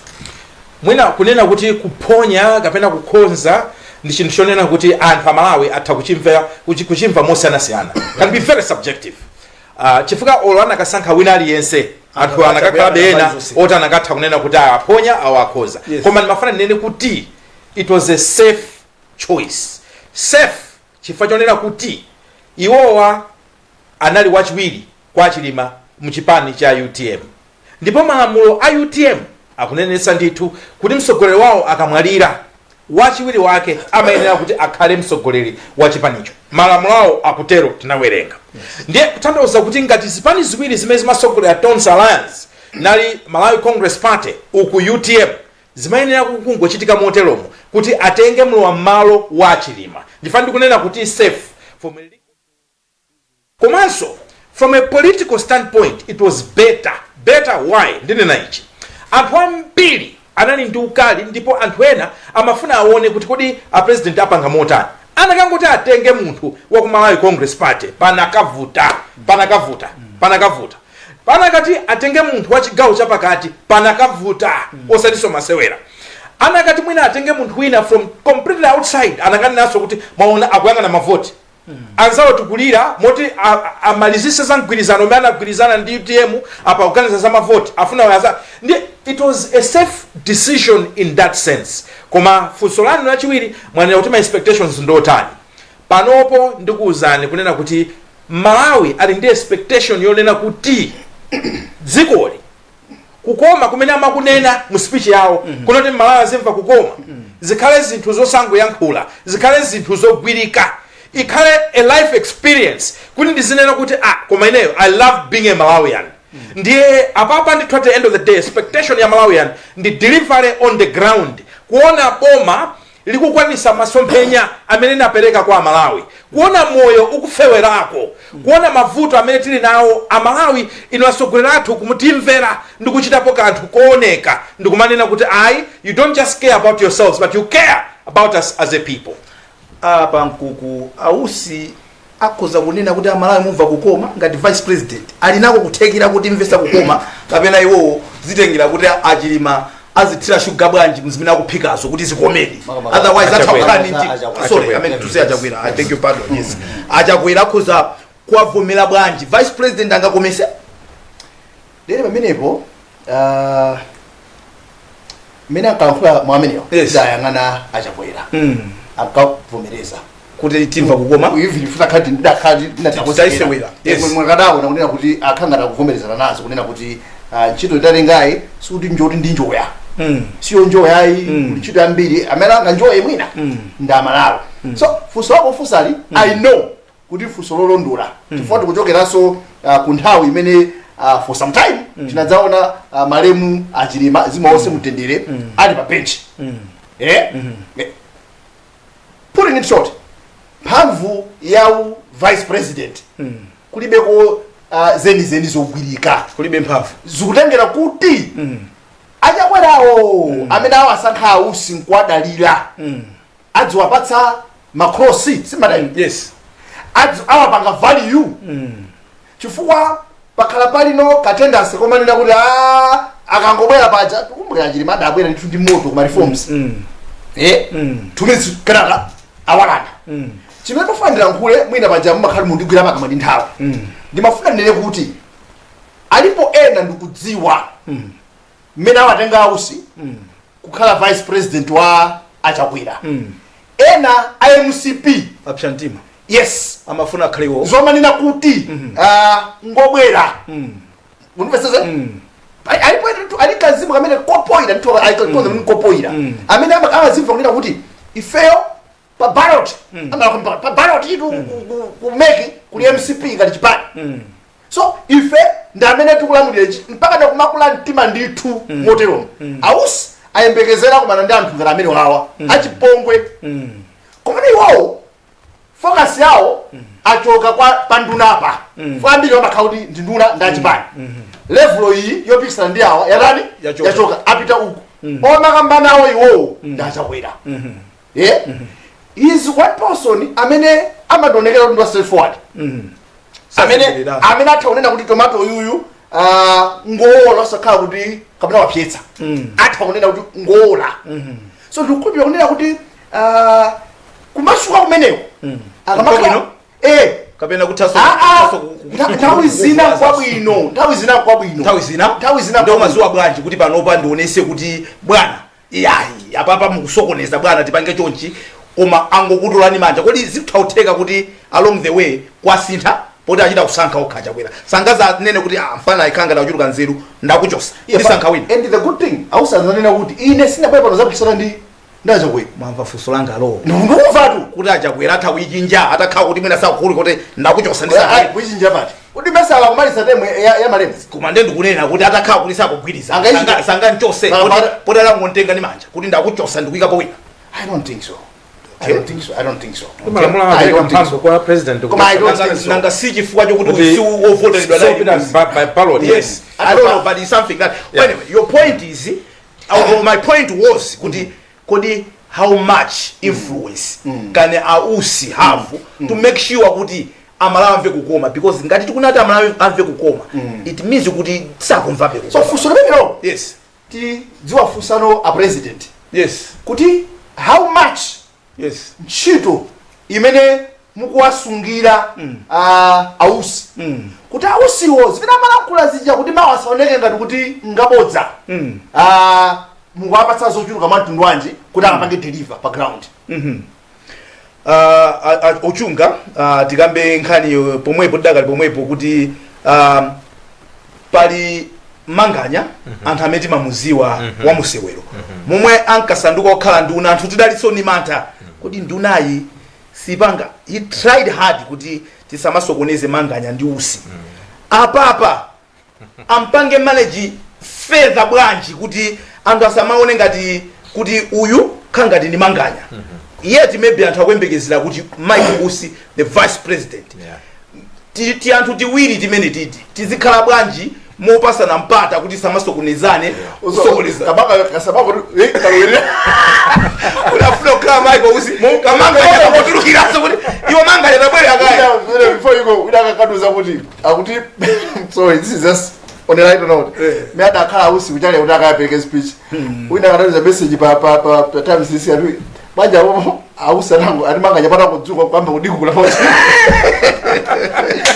Mwina kunena kuti kuphonya kapena kukhonza ndi chinthu chonena kuti anthu Amalawi atha kuchimva, kuchimva mosiyanasiyana, can be very subjective, chifukwa olo anakasankha wina aliyense, anthu Anthu anakakhalabe akuyang'ana ena mbali zonse. oti anakatha kunena kuti aphonya awo akhoza. Koma ndimafuna ndinene kuti it was a safe choice. Safe chifukwa chonena kuti iwowa anali wachiwiri kwa Chilima mchipani cha UTM, ndipo malamulo a UTM akunenetsa ndithu kuti mtsogoleri wawo akamwalira, wachiwiri wake amayenera kuti akhale mtsogoleri wa chipanicho. Malamulo awo akutero, tinawerenga. Ndiye kutanthauza kuti ngati zipani ziwiri zimene zimasogolera Tonse Alliance nali Malawi Congress Party uku UTM, zimayenera kungochitika moteromo kuti atenge mlowa m'malo wa Chilima. Ndifana ndikunena kuti safe for komanso From a political standpoint, it was better. Better why? Ndinena ichi: anthu ambiri anali ndi ukali, ndipo anthu ena amafuna aone kuti kodi a president apanga motani. Anakangoti atenge munthu wa ku Malawi Congress Party, panakavuta, panakavuta, panakavuta. Panakati atenge munthu wa chigawo chapakati, panakavuta, osatinso masewera. Anakati mwina atenge munthu wina from completely outside, anakanenanso kuti mwaona akuyang'ana mavoti anzawo, tikulira moti amalizise za mgwirizano umene anagwirizana ndi UTM apa, kuganiza za mavoti afuna waza ndi. It was a safe decision in that sense. Koma funso lanu lachiwiri, mwanena kuti ma expectations ndotani panopo? Ndikuwuzani kunena kuti Malawi ali ndi expectation yonena kuti dzikoli kukoma kumene amakunena mu speech yawo, kunoti Malawi azimva kukoma, zikhale zinthu zosangoyankhula, zikhale zinthu zogwirika, ikhale a life experience, kuti ndizinena kuti, "Ah, koma ineyo I love being a Malawian." Ndiye apapa ndithu, at the end of the day, expectation ya Malawian ndi delivery on the ground, kuona boma likukwanisa masomphenya amene napereka kwa Amalawi, kuona moyo ukufewerako, kuona mavuto amene tili nawo Amalawi, inu atsogoleri athu kumutimvera ndi kuchitapo kanthu kooneka, ndikumanena kuti ayi, you don't just care about yourselves, but you care about us as a people. Apa Mkuku, ausi akhoza kunena kuti Amalawi mumva kukoma ngati vice president ali nako kuthekera kuti mvesa kukoma, kapena iwowo zitengera kuti achilima azithira shuga bwanji mzimene akuphikazo kuti zikomedi? Otherwise atha kukhala ndi Achakwera. Sorry, I meant to say Achakwera. I beg your pardon. Yes, Achakwera akhoza kuwavomera bwanji? Vice president angakomese? Lero pamenepo, mmene ankalankhula mwa amenewo, ndayang'ana Achakwera, ankavomereza kuti timva kukoma. Even futa khati ndidakhati. Taisewera, yes. Mwakadaona kunena kuti akhangata kuvomerezana nazo, kunena kuti ntchito itatengayi sikuti njoti ndi njoya, siyo njoyayi. Kuli ntchito yambiri, amene anganjoye mwina ndi Amalawi. So funso lako funsali, I know kuti funso lolondola, chifukwa tikuchokeranso ku nthawi imene for some time tinadzaona malemu Achilima, zimawonse mtendere, ali pa bench. Putting it short, mphamvu ya u vice president kulibeko zenizeni zogwirika. Kulibe mphamvu. Zikutengera kuti Achakwerawo amene awasankha Ausi nkuwadalira, adziwapatsa makrosi simadali, awapanga value, chifukwa pakhala palino ka tendency komanena kuti a akangobwera paja, tikumbukira Chilima adabwera ndithu ndi moto kuma reforms, 2 minutes kenaka awalanda. Chimene tofanira nkhule mwina paja mumakhala mundigwira pakamwa ndi nthawi, ndimafuna ndinene kuti alipo ena ndikudziwa mmene awatenga Ausi kukhala vice president wa Achakwera, ena a MCP apsa mtima. Yes. Amafuna akhalewo. Zomanena kuti ngobwera, unimvesese, alipo ali kazimu kamene kopoira ndithu, kopoira, amene amazimva kunena kuti ifeyo pa ballot, pa ballot itu ku MEC kuli MCP ngati chipani, so ife ndi amene tikulamulira ichi, mpaka nakumakula mtima ndithu moteromo. Ausi ayembekezera kumana ndi anthu ngati amene wawa achipongwe, komene iwowo focus yawo achoka kwa pandunapa. Ambiri amakhala kuti ndi nduna ndi achipani, level iyi yopikisana ndi awa yatani? Yachoka. Yachoka, apita uku. Omakamba nawo iwowo ndi Achakwera. Yeah, is one person amene amadonekera kuti ndi wa straightforward, amene Sazengerera. amene atha kunena kuti tomato uyuyu ngowola, osakhala kuti kapena wapyetsa. Atha kunena kuti ngowola. So ndikukhulupirira kunena kuti kumasuka kumeneko akamakhala Kwabwino? Kapena kuthaso? Ah, ah. Nthawi zina kwabwino, nthawi zina kwabwino. Nthawi zina. Nthawi zina. Ndio mazuwa bwanji kuti panopa ndionese kuti bwana, iyayi, apapa mukusokoneza bwana, tipange chonchi, koma angokutulani manja? Kodi zikuthakutheka kuti along the way kwasintha, poti achita kusankha okha Chakwera, sangazanene kuti, "Ah, mfana ikhanga ndakuchuluka nzeru, ndakuchosa, ndisankha wina"? And the good thing, ausazanena kuti ine sinabwera pano zapikisana ndi Ndachakwera. Mwamva funso langa lo? Ndikumvatu. Kuti Achakwera atha kuichinja atakhala kuti mwina sakukhuli kuti ndakuchosa, ndisankha wina. Kuichinja pati? Kuti mesala kumaliza temwe ya malemu? Koma nde ndikunena kuti atakhala kuti sakugwiriza, sanganchose, poti alangontenga ndi manja kuti ndakuchosa, ndikuyikapo wina. I don't think so. I don't think so. I don't think so. Malamulo I amapereka don't think mphamvu so. kwa president. Koma I don't think so. Nanga si chifukwa chokuti Kuti si wovoteredwa so naye pita limodzi. by ballot. Yes, I don't know, but it's something that anyway, your point is, my point was kuti kodi how much influence can a Usi have to make sure kuti Amalawi amve kukoma? Because ngati tikunati Amalawi amve kukoma, it means kuti sakumvabe So kukoma. funso limenelo tidziwafunsano a president kuti how much ntchito imene mukuwasungira a Usi, kuti a Usiwo zimene amalankhula zija kuti mawu asaoneke ngati kuti ngabodza, mukuwapatsa zochuluka mwa mtundu wanji kuti akapange deliver pa ground? Ochunga, tikambe nkhani pomwepo, tidakali pomwepo, kuti pali Manganya, anthu amene timamuziwa wa musewero, momwe ankasanduka okhala nduna, anthu tidalinso ni mantha kuti ndunayi sipanga. He tried hard kuti tisamasokoneze Manganya ndi Usi. Apapa ampange manage further bwanji kuti anthu asamaone ngati kuti uyu khala ngati ndi Manganya, yet maybe anthu akuyembekezera kuti Mike Usi, the vice president? Ti anthu tiwiri timene titi tizikhala bwanji mopasana mpata kuti samasokonezane kusokoneza? Kabaka kasabako kalowere. Kuti afuna kukhala Michael Usi, kamanganya kakotulukiranso kuti iwo Manganya tabwera kaya. Before you go, udakakaduza kuti akuti, sorry, this is just on a lighter note, me adakhala Usi kuchale kuti akapereke speech, wina akatumiza message pa Times this ati banja apo a Usi anango ati Manganya pata kudzuka kwamba kudikula.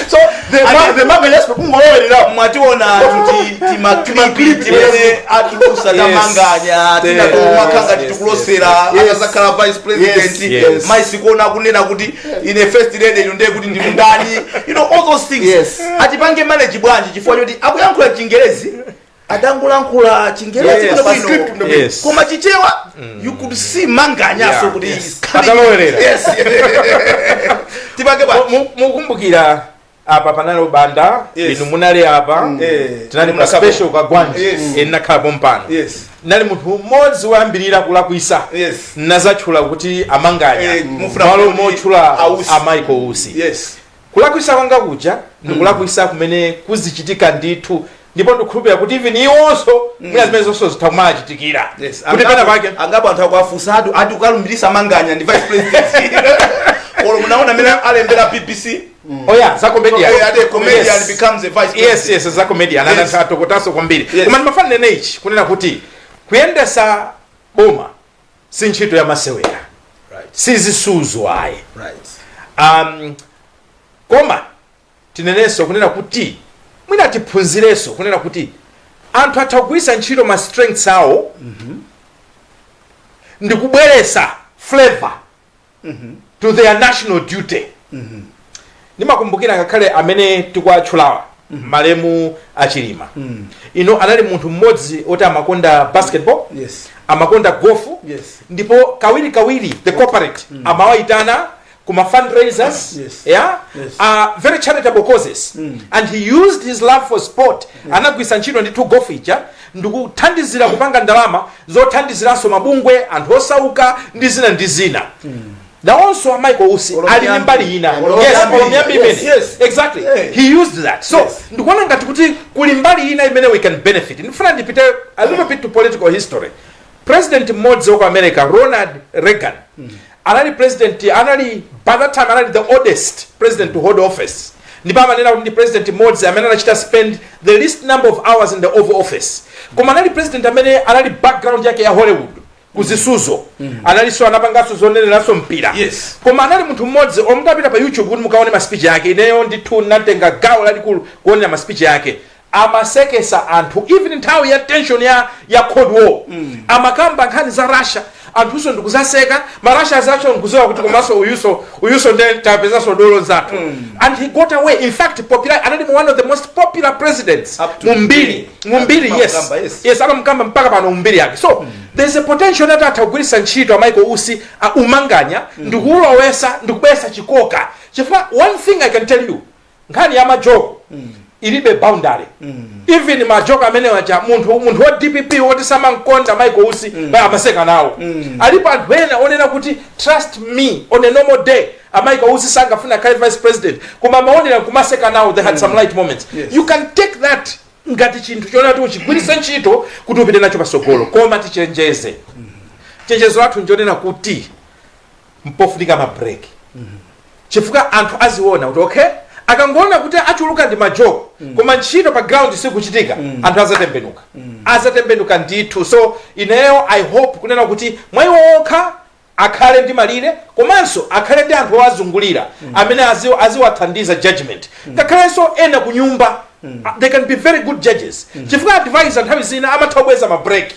So the Manganya kungolowerera. Mwationa anthu tima clip timene atulusa tamanganya, tinatomakanga titikulosera atazakhala vice president. Maisikuona akunena kuti ine first lady, ino ndiye kuti ndinu ndani, all those things. Atipange manage bwanji, chifukwa choti akuyankhula Chingerezi, adangolankhula Chingerezi bwino bwino, koma Chichewa you could see Manganyaso kuti is coming. Atalowerera. Yes, tipange bwanji? Mukumbukira apa panali Ubanda, inu munali apa, tinali pa Munakhalapo. special kagwanji. Nakhalapo mpano. Nali munthu mmodzi woyambirira kulakwisa, nazatchula kuti amanganya Mufuna malo kuti motchula Ausi. a Michael Usi. Kulakwisa kwanga kuja ndikulakwisa kumene kuzichitika ndithu, ndipo ndikukhulupirira kuti even iwonso mwina zimene zonso zitha kumachitikira kuti pena pake Angapo anthu akuafusa ati ukalumbirisa Manganya ndi vice president, olo munaona amene alembera BBC? Oh yeah, za comedian. Ati a comedian becomes a vice president. Yes, za comedian. Anatokotaso kwambiri. Koma ndimafana nene ichi, kunena kuti kuyendesa boma si ntchito ya masewera, sizisuzo ayi. Koma tinenenso kunena kuti mwina tiphunzirenso kunena kuti anthu atha kugwiritsa ntchito ma strengths awo ndi kubweresa flavor to their national duty. Ndimakumbukira ngakhale amene tikuatchulawa, malemu Achilima, ino anali munthu mmodzi oti amakonda basketball, amakonda golf, ndipo kawiri kawiri the corporate amawayitana kuma fundraisers, yeah, very charitable causes, and he used his love for sport, anagwisa ntchito ndithu golf ija ndikuthandizira kupanga ndalama zothandiziranso mabungwe, anthu osauka ndi zina ndi zina. Nawonso a Michael Usi Olo ali ndi miyambi. mbali ina. Olo Yes, miyambi. olo miyambi imene. Exactly. He used that. So ndikuona ngati kuti kuli mbali ina imene we can benefit. Ndifuna ndipite a little bit to political history. President mmodzi wa ku America, Ronald Reagan, anali president, anali by that time anali the oldest president to hold office, ndipo amanena kuti ndi president mmodzi amene anachita spend the least number of hours in the Oval Office. Koma anali president amene anali background yake ya Hollywood, kuzisuzo, analinso anapanganso zoneneranso mpira. Koma anali munthu mmodzi omwe mutapita pa YouTube kuti mukaone ma speech yake, ineyo ndithu natenga gawo lalikulu kuonera ma speech yake, amasekesa anthu even nthawi ya tension ya Cold War. Amakamba nkhani za Russia, anthunso ndikuzaseka, ma Russia azacho ndikuziwa kuti komanso uyuso nde tapezanso dolo zathu. And he got away. In fact, popular, anali one of the most popular presidents Up to mumbiri today. mumbiri. Yes. Amamukamba, yes. Yes, amamukamba mpaka pano mumbiri yake. So there's a potential that atha kugwiritsa ntchito a Michael Usi umanganya ndikuulowesa ndikubwesa chikoka, chifukwa one thing I can tell you, nkhani ya majoko. Ilibe boundary. Even majoke amene waja, munthu wa DPP woti samankonda Michael Usi, amaseka nawo. Alipo anthu ena onena kuti, trust me, on a normal day a Michael Usi sangafuna akhale vice president, koma amaonera kumaseka nawo. They had some light moments. You can take that ngati chinthu chonena kuti uchigwiritse ntchito kuti upite nacho pasogolo. Koma tichenjeze, chenjezo lathu njonena kuti mpofunika mabreak, chifukwa anthu aziona kuti okay, akangoona kuti achuluka ndi majoke koma ntchito pa ground sikuchitika, anthu azatembenuka, azatembenuka ndithu. So ineyo I hope kunena kuti mwayi wokha akhale ndi malire, komanso akhale ndi anthu owazungulira amene aziwathandiza judgment. Ngakhalenso ena ku nyumba, they can be very good judges, chifukwa advisor nthawi zina amatha kubweza mabreak,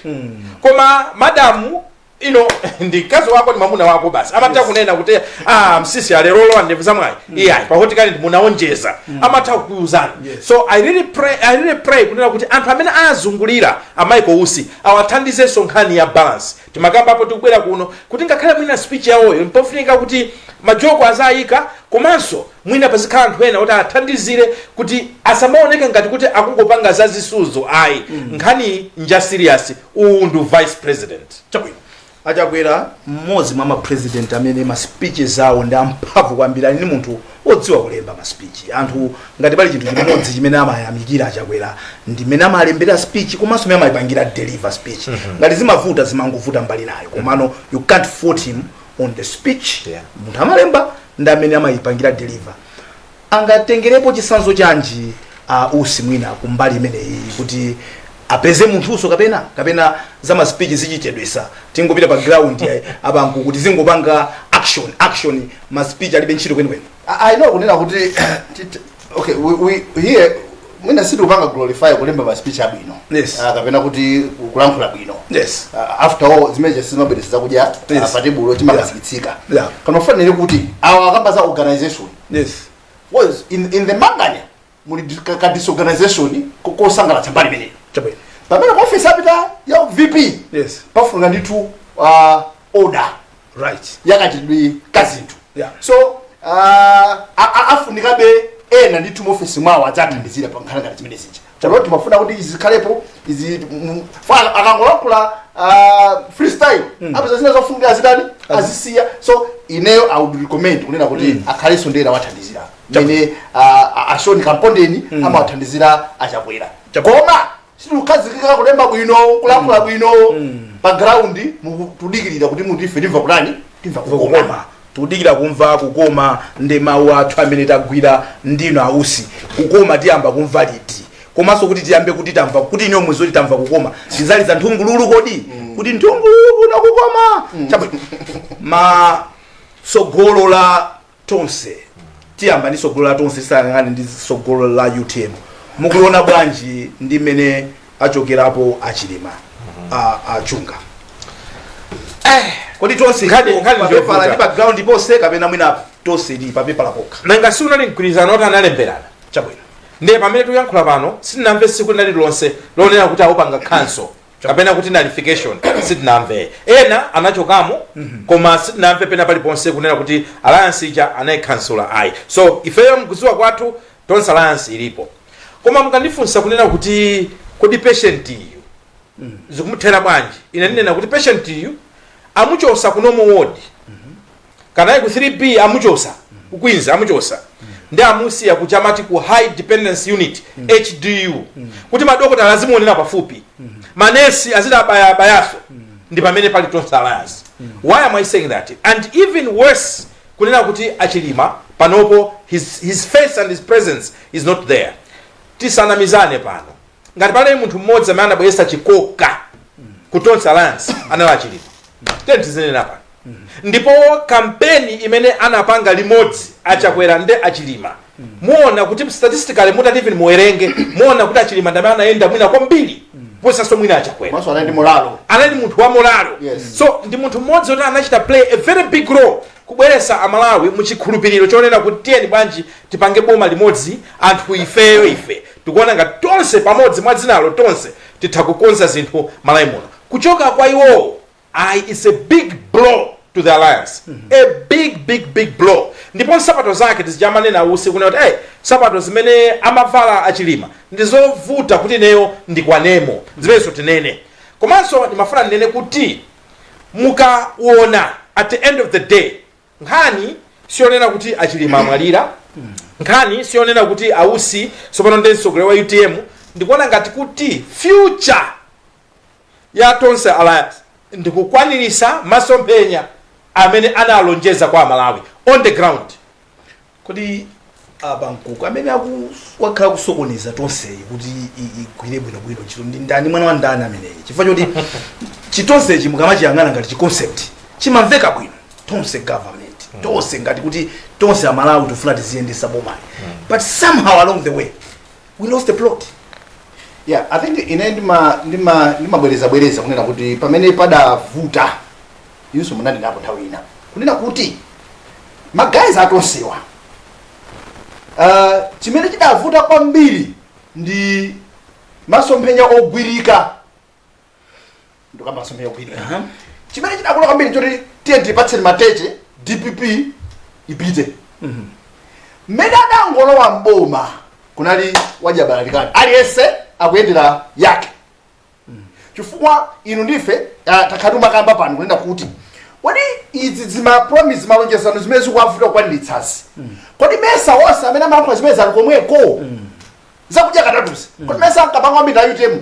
koma madamu ino ndi mkazi wako, ndi mwamuna wako basi, amatha kunena kuti, "Ah, msisi, alerolo ndevu zamwayi iyayi, pakuti kale munaonjeza." Amatha kukuwuzani. So I really pray kunena kuti anthu amene azungulira a Michael Usi awathandizenso nkhani ya balance. Timakambapo tikubwera kuno kuti ngakhale mwina speech yawoyo mpofunika kuti majoke azayika, komanso mwina pazikhala anthu ena kuti athandizire kuti asamaoneke ngati kuti akungopanga zazisuzo ayi. Nkhani nja serious, uwu ndi vice president. Chabwino. Achakwera, mmodzi mwa mapresident amene ma speeches awo ndi amphamvu kwambiri, ali ndi munthu odziwa kulemba ma speech. Anthu, ngati pali chinthu chimodzi chimene amayamikira Achakwera, ndi mmene amalembera speech komanso mmene amayipangira deliver speech. Ngati zimavuta, zimangovuta mbali nayo, komano you can't fault him on the speech. Munthu amalemba ndi amene amayipangira deliver. Angatengerepo chitsanzo chanji Usi mwina kumbali imeneyi, kuti apeze munthuso, kapena za ma speech zichichedwesa, tingopita pa ground abanku kuti zingopanga action, action, ma speech alibe ntchito kwenikweni? I know kunena kuti okay, we here mwina sitikupanga glorify kulemba ma speech abwino kapena kuti kulankhula bwino. After all, zimene sizimabweretsa zakudya pa tebulo, chimakazikitsika. Koma kufanire kuti awa akamba za organization was in the Manganya muli ka disorganization kosangalatsa mbali imeneyo. Pamene ku office apita ya VP, pafunika ndithu order yakachidwi kazinthu. So afunikabe ena ndithu mu office mwawo adzathandizira pa nkhani ngati zimene zija. Chalo timafuna kuti izi zikhalepo izi fa akangolankhula freestyle, apeza zina zofunika azitani, azisiya. So ineyo I would recommend kunena kuti akhalenso ndi ena wathandizira, mene ashoni Kampondeni amawathandizira Achakwera. Koma situkhazikika kulemba bwino, kulankhula bwino pa ground, mukutudikirira kuti munthu ife timva kutani, timva kukoma. Kukoma, tikudikira kumva kukoma. Ndi mawu athu amene tagwira ndino Ausi, kukoma tiyamba kumva liti? Komanso kuti tiyambe kuti tamva kuti ino mwezi kuti tamva kukoma, tizaliza nthungululu kodi, kuti nthungululu kuno kukoma? Chabwino. Ma tsogolo la Tonse, tiyamba ndi tsogolo la Tonse tisanayang'ane ndi tsogolo la UTM. Mukuliona bwanji ndi mmene achokerapo Achilima, Achunga? Kodi Tonse Nkhani papepala ndiyovuta. ndi pa ground ponse, kapena mwina Tonse ndi papepala pokha? Nanga si unali mgwirizano oti analemberana? Ndiye pamene tikuyankhula pano, sitinamve tsiku lina lililonse lonena kuti awupanga cancel kapena kuti nullification. Sitinamve. Ena anachokamo, koma sitinamve pena paliponse kunena kuti alliance ija anayikhansula ayi. So ifeyo mkudziwa kwathu, Tonse Alliance ilipo. Koma mukandifunsa kunena kuti kodi patient iyu zikumuthera bwanji, ine ndinena kuti patient iyu amuchosa ku normal ward, kanayi ku 3B, amuchosa ku Queens, amuchosa ndi amusiya kuchamati ku high dependency unit, HDU, kuti madokotala azimuonera pafupi, manesi azidabaya-bayaso. Ndi pamene pali Tonse Alliance. Why am I saying that? And even worse, kunena kuti Achilima panopo his face and his presence is not there. Tisanamizane pano, ngati pali munthu mmodzi amene anabweretsa chikoka ku Tonse Alliance, anali Achilima. Tiyeni tizinena pano. Ndipo kampeni imene anapanga limodzi Achakwera ndi Achilima, muona kuti statistically, mutati even muwerenge, muona kuti Achilima ndamene anayenda mwina kwambiri kuposanso mwina Achakwera. Komanso anali ndi morale. Anali munthu wa morale. So ndi munthu mmodzi woti anachita play a very big role kubweretsa Amalawi muchikhulupiriro chonena kuti tiyeni bwanji tipange boma limodzi anthu ifeyo. Ife tikuona ngati tonse pamodzi mwa dzinalo Tonse titha kukonza zinthu Malawi muno. Kuchoka kwa iwowo, ayi, it's a big blow. to the alliance, a big, big, big blow. Ndipo nsapato zake tizichamanena usiku kuti, hey, nsapato zimene amavala Achilima ndizovuta kuti ineyo ndikwanemo. Zimenenso tinene. Komanso ndimafuna ndinene kuti mukaona, at the end of the day, nkhani siyonena kuti Achilima amwalira, nkhani siyonena kuti Ausi sopano ndi mtsogoleri wa UTM. Ndikuona ngati kuti future ya Tonse Alliance ndikukwanirisa masomphenya amene analonjeza kwa Amalawi on the ground. Kodi apa Mkuku, amene wakhala kusokoneza tonseyi kuti igwire bwinobwino ntchito ndi ndani? Mwana wa ndani ameneyi? Chifukwa choti chitonsechi mukamachiyang'ana ngati chiconcept chimamveka bwino, Tonse government, tonse, ngati kuti tonse Amalawi tifuna tiziyendesa bomali, but somehow along the way we lost the plot. Yeah, I think ine ndimabwereza bwereza kunena kuti pamene padavuta, inso munandinapo nthawi ina kunena kuti ma guys atonsewa, chimene chidavuta kwambiri ndi masomphenya ogwirika. Ndikamba masomphenya ogwirika. Chimene chidakula kwambiri choti tiye tipatseni mateche, DPP ipite. Mmene adangolowa mboma kunali wajabalalikani, aliyense akuyendera yake, chifukwa inu ndife takhala timakamba pano kunena kuti kodi izi zima promise, malonjezano zimene zikuwavuta kukwaniritsazi, kodi mesa wonse amene amalankhula zimene zali komweko? Zakudya katatuzi, kodi mesa ankapanga kwambiri a UTM?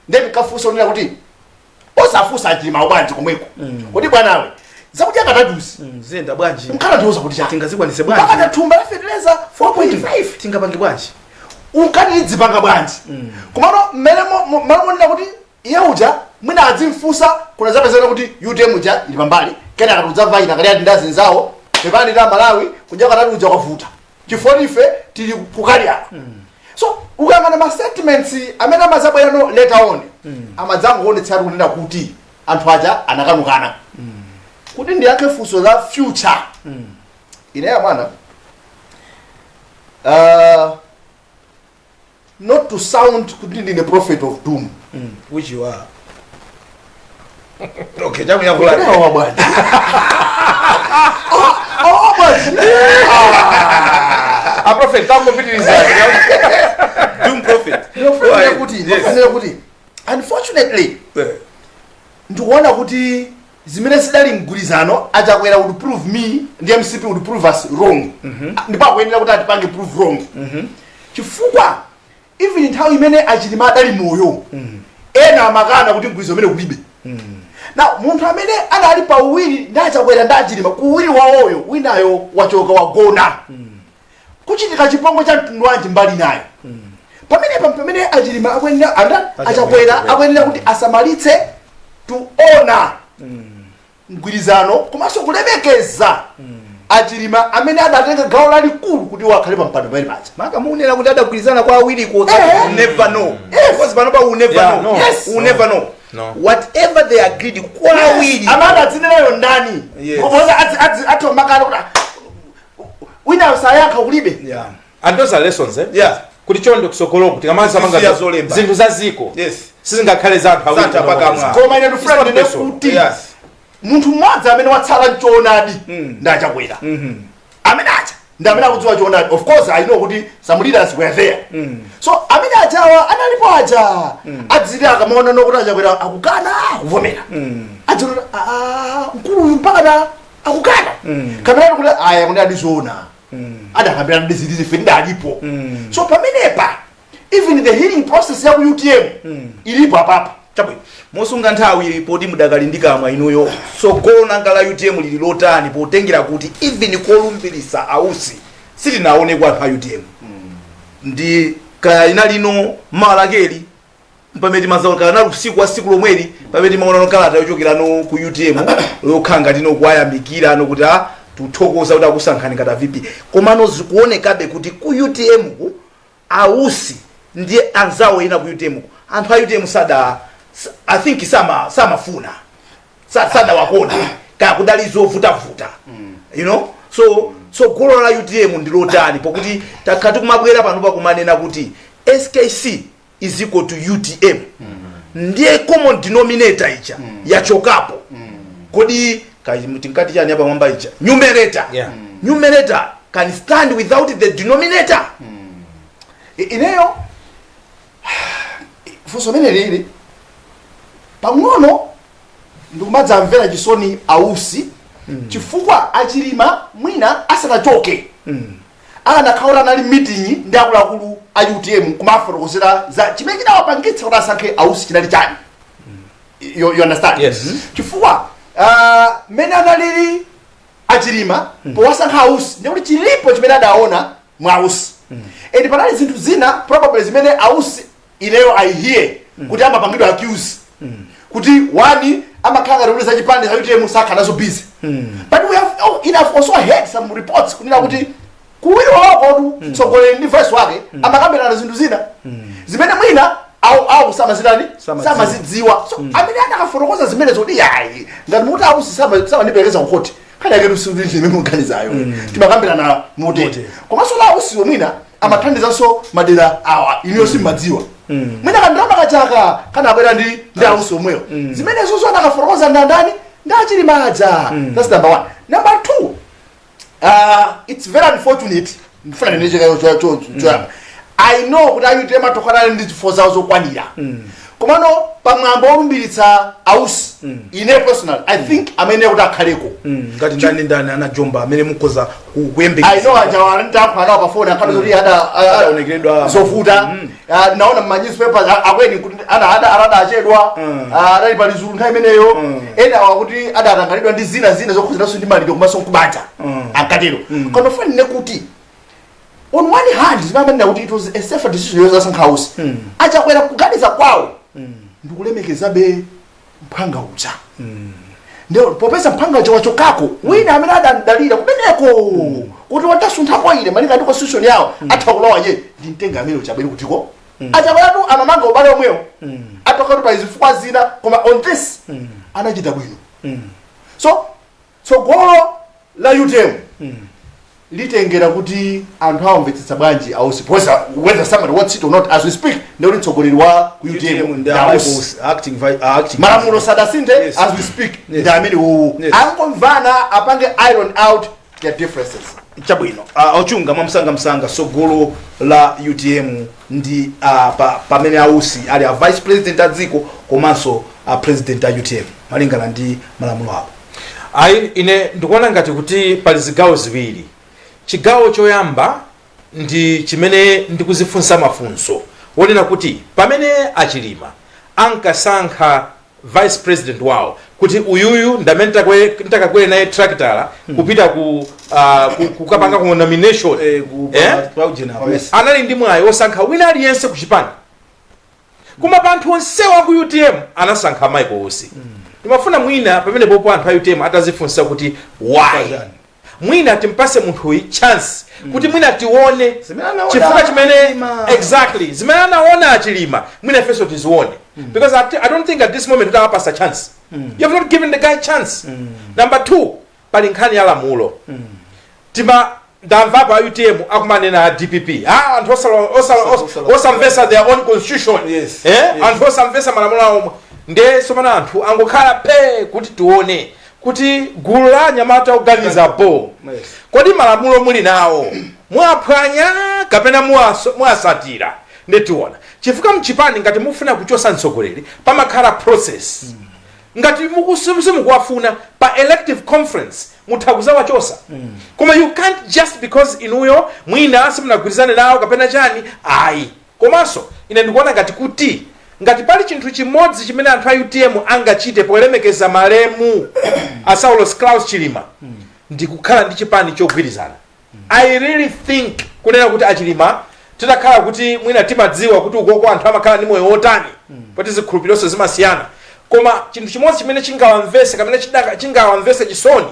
Ndiye tikafunsa kunena kuti osafunsa Achilima bwanji komweko kuti, bwanawe, zakudya katatuzi ziyenda bwanji? Mkhala ndiuza kuti chani? Tingazikwanise Mpaka bwanji? Thumba la fertilizer 4.5. Tingapange bwanji? Unkati lidzipanga bwanji? Komano mmene malo monena kuti iye uja mwina adzimfunsa, kuna zapezeka kuti UTM uja ili pambali, kenaka tudzamva ina kali ati ndazinzawo, pepani ta Malawi, kudya katatu uja kwavuta chifukwa ife tili kukalya. So ukayang'ana ma statements amene amadzabwera no later on, amadzangoonetsera kunena kuti anthu aja anakanukana. Kuti ndiyankhe funso la future, ineya mwana, not to sound kuti ndine prophet of doom, Which you are. Okay, chakunyakulani. Awa bwana, awa bwana. A prophet, tangopitiriza. Doom prophet. Ndinofanira kuti ndinofanira kuti unfortunately ndikuona kuti zimene zidali mgwirizano, Achakwera would prove me ndi MCP would prove us wrong. Ndipo akuyenera kuti atipange prove wrong, chifukwa even nthawi imene Achilima adali moyo, ena amakana kuti mgwirizano umene kulibe. Now munthu amene anali pa uwiri ndi Achakwera ndi Achilima, kuwiri wawoyo winayo wachoka, wagona, kuchitika chipongwe cha mtundu wanji mbali nayo? Pamenepa pamene Achilima akuyenera anda Achakwera akuyenera kuti asamalitse to honor mgwirizano komanso kulemekeza Achilima amene adatenga gawo lalikulu kuti iwo akhale pa mpando pamene paja. Makamunena kuti adagwirizana kwa awiriko, you never know, because panopa we never know. No. We never know. No. Whatever they agreed kwa awiri. Amene adzinenayo ndani? Kupoza athomakana kuti wina sayankha, kulibe. And those are lessons, eh? Yeah. Kuti chonde kusogoloko tikamanza Zisiya zolemba. zinthu za ziko sizingakhale za anthu awiri. Za anthu apakamwa. Koma ine ndifuna It's not ndine personal. kuti munthu mmodzi amene watsala mchoonadi ndi Achakwera. Amene acha ndi amene akudziwa choonadi. Of course I know kuti some leaders were there. So amene ajawa analipo aja adziti akamaona nokuti Achakwera akukana kuvomera, adziona mkuluyu mpaka na akukana, kapena kuti aya kuti adizoona adakambirana ndizilizi, ife ndalipo. So pamenepa even the healing process ya ku UTM ilipo apapa. Chabwino, mosunga nthawi poti mudakali ndi kamwa inuyo, tsogolo nanga la UTM lili lotani, potengera kuti even kolumbirisa Ausi sitinaone kwa anthu a UTM ndi kaya inalino mawalakeli pamene timazaona kana usiku wa siku lomweli pamene timaona kalata yochokerano ku UTM yokhala ngati no kuwayamikira no kuti a tuthokoza kuti akusankhani ngati a VP. Komano zikuonekabe kuti ku UTM ku Ausi ndiye anzawo ena ku UTM ku, anthu a UTM sada I think samafuna sadawakonda kaya kudali zovutavuta. So tsogolo la UTM ndi lotani, pokuti takhala tikumabwera pano pakumanena kuti SKC is equal to UTM, ndiye common denominator ija yachokapo? Kodi Tinkati chani yapamwamba ija? Numerator. Numerator can stand without the denominator. Ineyo funso limene lili pang'ono ndikumadzamvera chisoni Ausi, chifukwa Achilima mwina asanachoke akanakhala anali meeting ndi akuluakulu a UTM kumafotokozera za chimene chinawapangitsa kuti asankhe Ausi chinali chani. You understand? Yes. Chifukwa mmene analili Achilima powasankha Ausi, ndikuti chilipo chimene adaona mwa Ausi, and panali zinthu zina probably zimene Ausi, ineyo I hear kuti amapangidwa accuse kuti one amakhala ngati kuti zachipande za UTM sakhala nazo busy, but we have, oh, enough also heard some reports kunena kuti kuwiri wakotu mtsogoleri ndi vice wake amakambirana zinthu zina zimene mwina au samazitani. Samadziwa. Samazidziwa. So amene anakafotokoza zimene zoti yayi, ngati mukuti Ausi samandiperekeza kukhoti, khali yake tusikuti zimene muganizayo timakambirana motere. Motere. Komanso la Ausiwo mwina amathandizanso madera awa, iniyo simmadziwa, mwina kandalama kachaka kanabwera ndi Ausi omweyo. Zimenezo anakafotokoza ndandani? Ndi Achilima aja. That's number one. Number two, it's very unfortunate, ndifuna ndinechekayo choyamba, I know kuti a UTM atokhala ndi zifukwa zawo zokwanira, komano pamwambo olumbiritsa Ausi, ine personal I think amene kuti akhaleko. Ngati ndani ndani anajomba amene mukhoza kuyembekeza? I know ajawa ntankho anawo pafoni akhale zoti ada Adaonekeredwa. Zovuta. Ah, naona mma newspapers akweni kuti ana ada achedwa. Ah, adali pa Lizulu nthawi imeneyo. Ena wakuti adatanganidwa ndi zina zina zokhuzananso ndi maliro komanso nkubanja, ankatero. Koma fanine kuti on one hand zimamanena kuti it was a safer decision yozasankha Ausi, Achakwera kuganiza kwawo ndikulemekezabe mphwanga uja. Ndio popeza mphwanga uja wachokako, wina amene adandalira kumeneko kuti watasunthako ine malinga ndi constitution yawo atha kulowa ye ndi mtenga amene uchabwere kutiko Achakweratu amamanga ubale omwewo atokatu pa zifukwa zina, koma on this anachita bwino. So tsogolo la UTM litengera kuti anthu awamvetsetsa bwanji Ausi, because whether somebody wants it or not, as we speak ndikuti mtsogoleri wa ku UTM ndi ndi Ausi. Acting Malamulo sadasinthe. Yes. As we speak, ndi amene wowo angomvana apange iron out their differences. Chabwino. Ochunga mwamsangamsanga, sogolo la UTM ndi pamene Ausi ali a vice president a dziko komanso a president a UTM malingana ndi malamulo awo. Ayi, ine ndikuona ngati kuti pali zigawo ziwiri. Chigawo choyamba ndi chimene ndikuzifunsa mafunso wonena kuti pamene Achilima ankasankha vice president wawo kuti uyuyu ndamene nditakakwere naye tractor kupita kukapanga ku nomination, eh? Yes. Anali ndi mwayi wosankha wina aliyense ku chipani, koma pa anthu onsewa ku UTM anasankha Michael Usi. Ndimafuna mwina pamene popo anthu a UTM atazifunsa kuti why? Chani? Mwina timpase munthuyi chance kuti mwina tione Zimene anaona chifukwa chimene Achilima. Exactly, zimene anaona Achilima mwina ifenso tizione, because I don't think at this moment utawapasa chance, you have not given the guy chance. Number two, pali nkhani ya lamulo. Tima ndamvapo a UTM akumanena a DPP, ah, anthu osamvesa their own constitution, eh? Anthu osamvesa malamulo awo omwe. Nde sopano anthu angokhala pe kuti tione kuti gulu la anyamata oganiza po, kodi malamulo muli nawo mwaphwanya kapena mwasatira? Nditiona chifukwa mchipani ngati mufuna kuchosa mtsogoleri pamakhala process. Ngati simukuwafuna, pa elective conference mutha kuzawachosa, koma you can't just because inuyo mwina simunagwirizane nawo kapena chani, ayi. Komanso ine ndikuona ngati kuti ngati pali chinthu chimodzi chimene anthu a UTM angachite polemekeza malemu a Saulos Klaus Chilima ndikukhala ndi chipani chogwirizana. I really think kunena kuti Achilima titakhala kuti mwina timadziwa kuti ukoko anthu amakhala ndi moyo wotani, poti zikhulupiriro zimasiyana, koma chinthu chimodzi chimene chingawamvese kapena chingawamvese chisoni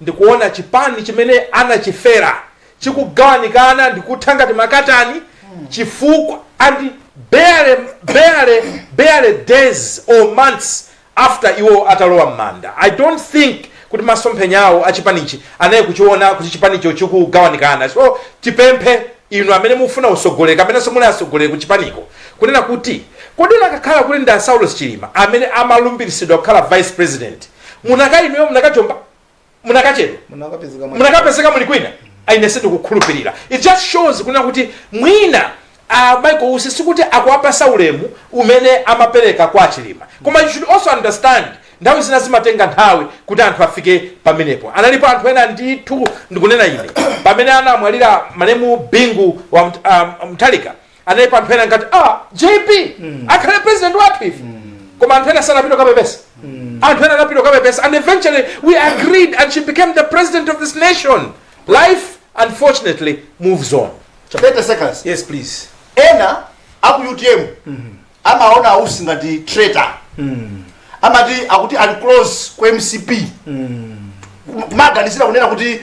ndikuona chipani chimene anachifera chikugawanikana ndikutha ngati makatani, chifukwa and barely days or months after iwo atalowa m'manda. I don't think kuti masomphenya awo achipanichi anaye kuchiona kuti chipanicho chikugawanikana. So tipemphe inu amene mufuna usogoleri kapenanso muli asogoleri ku chipaniko kunena kuti kodi unakakhala kuti ndi a Saulos Chilima amene amalumbiritsidwa kukhala vice president, munaka inuyo munakajomba? Munakachedwa. Munakapezeka Munakapezeka muli kwina. Ine sindikukhulupirira. It just shows kuna kuti mwina Michael Usi sikuti akuwapasa ulemu umene amapereka kwa Chilima, koma you should also understand, nthawi zina zimatenga nthawi kuti anthu afike pamenepo. Analipo anthu ena ndithu, ndikunena ine, pamene anamwalira malemu Bingu wa Mutharika, analipo anthu ena ngati JB akhale president wathu ife, koma anthu ena sanapita kukapepesa. Anthu ena anapita kukapepesa, and eventually we agreed and she became the president of this nation. Life unfortunately moves on. 30 seconds. Yes, please. Ena aku UTM amaona Ausi ngati traitor, amati akuti ali close ku MCP, kumaganizira kunena kuti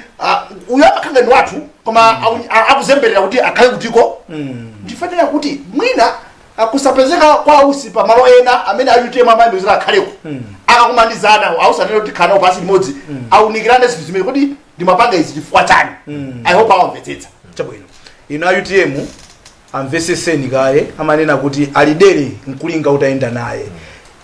uyu amakhala ndi wathu, koma akuzemberera kuti akhale kutiko. Ndifanira kuti mwina kusapezeka kwa Ausi pamalo ena amene a UTM amayembekeza akhaleko, akakumanizana Ausi anene kuti khana pasi limodzi, aunikirane zinthu zimene kuti ndimapanga izi chifukwa chani. I hope awamvetsetsa. Chabwino, ino a UTM amveseseni kaye. Amanena kuti alidere nkulinga utayenda naye.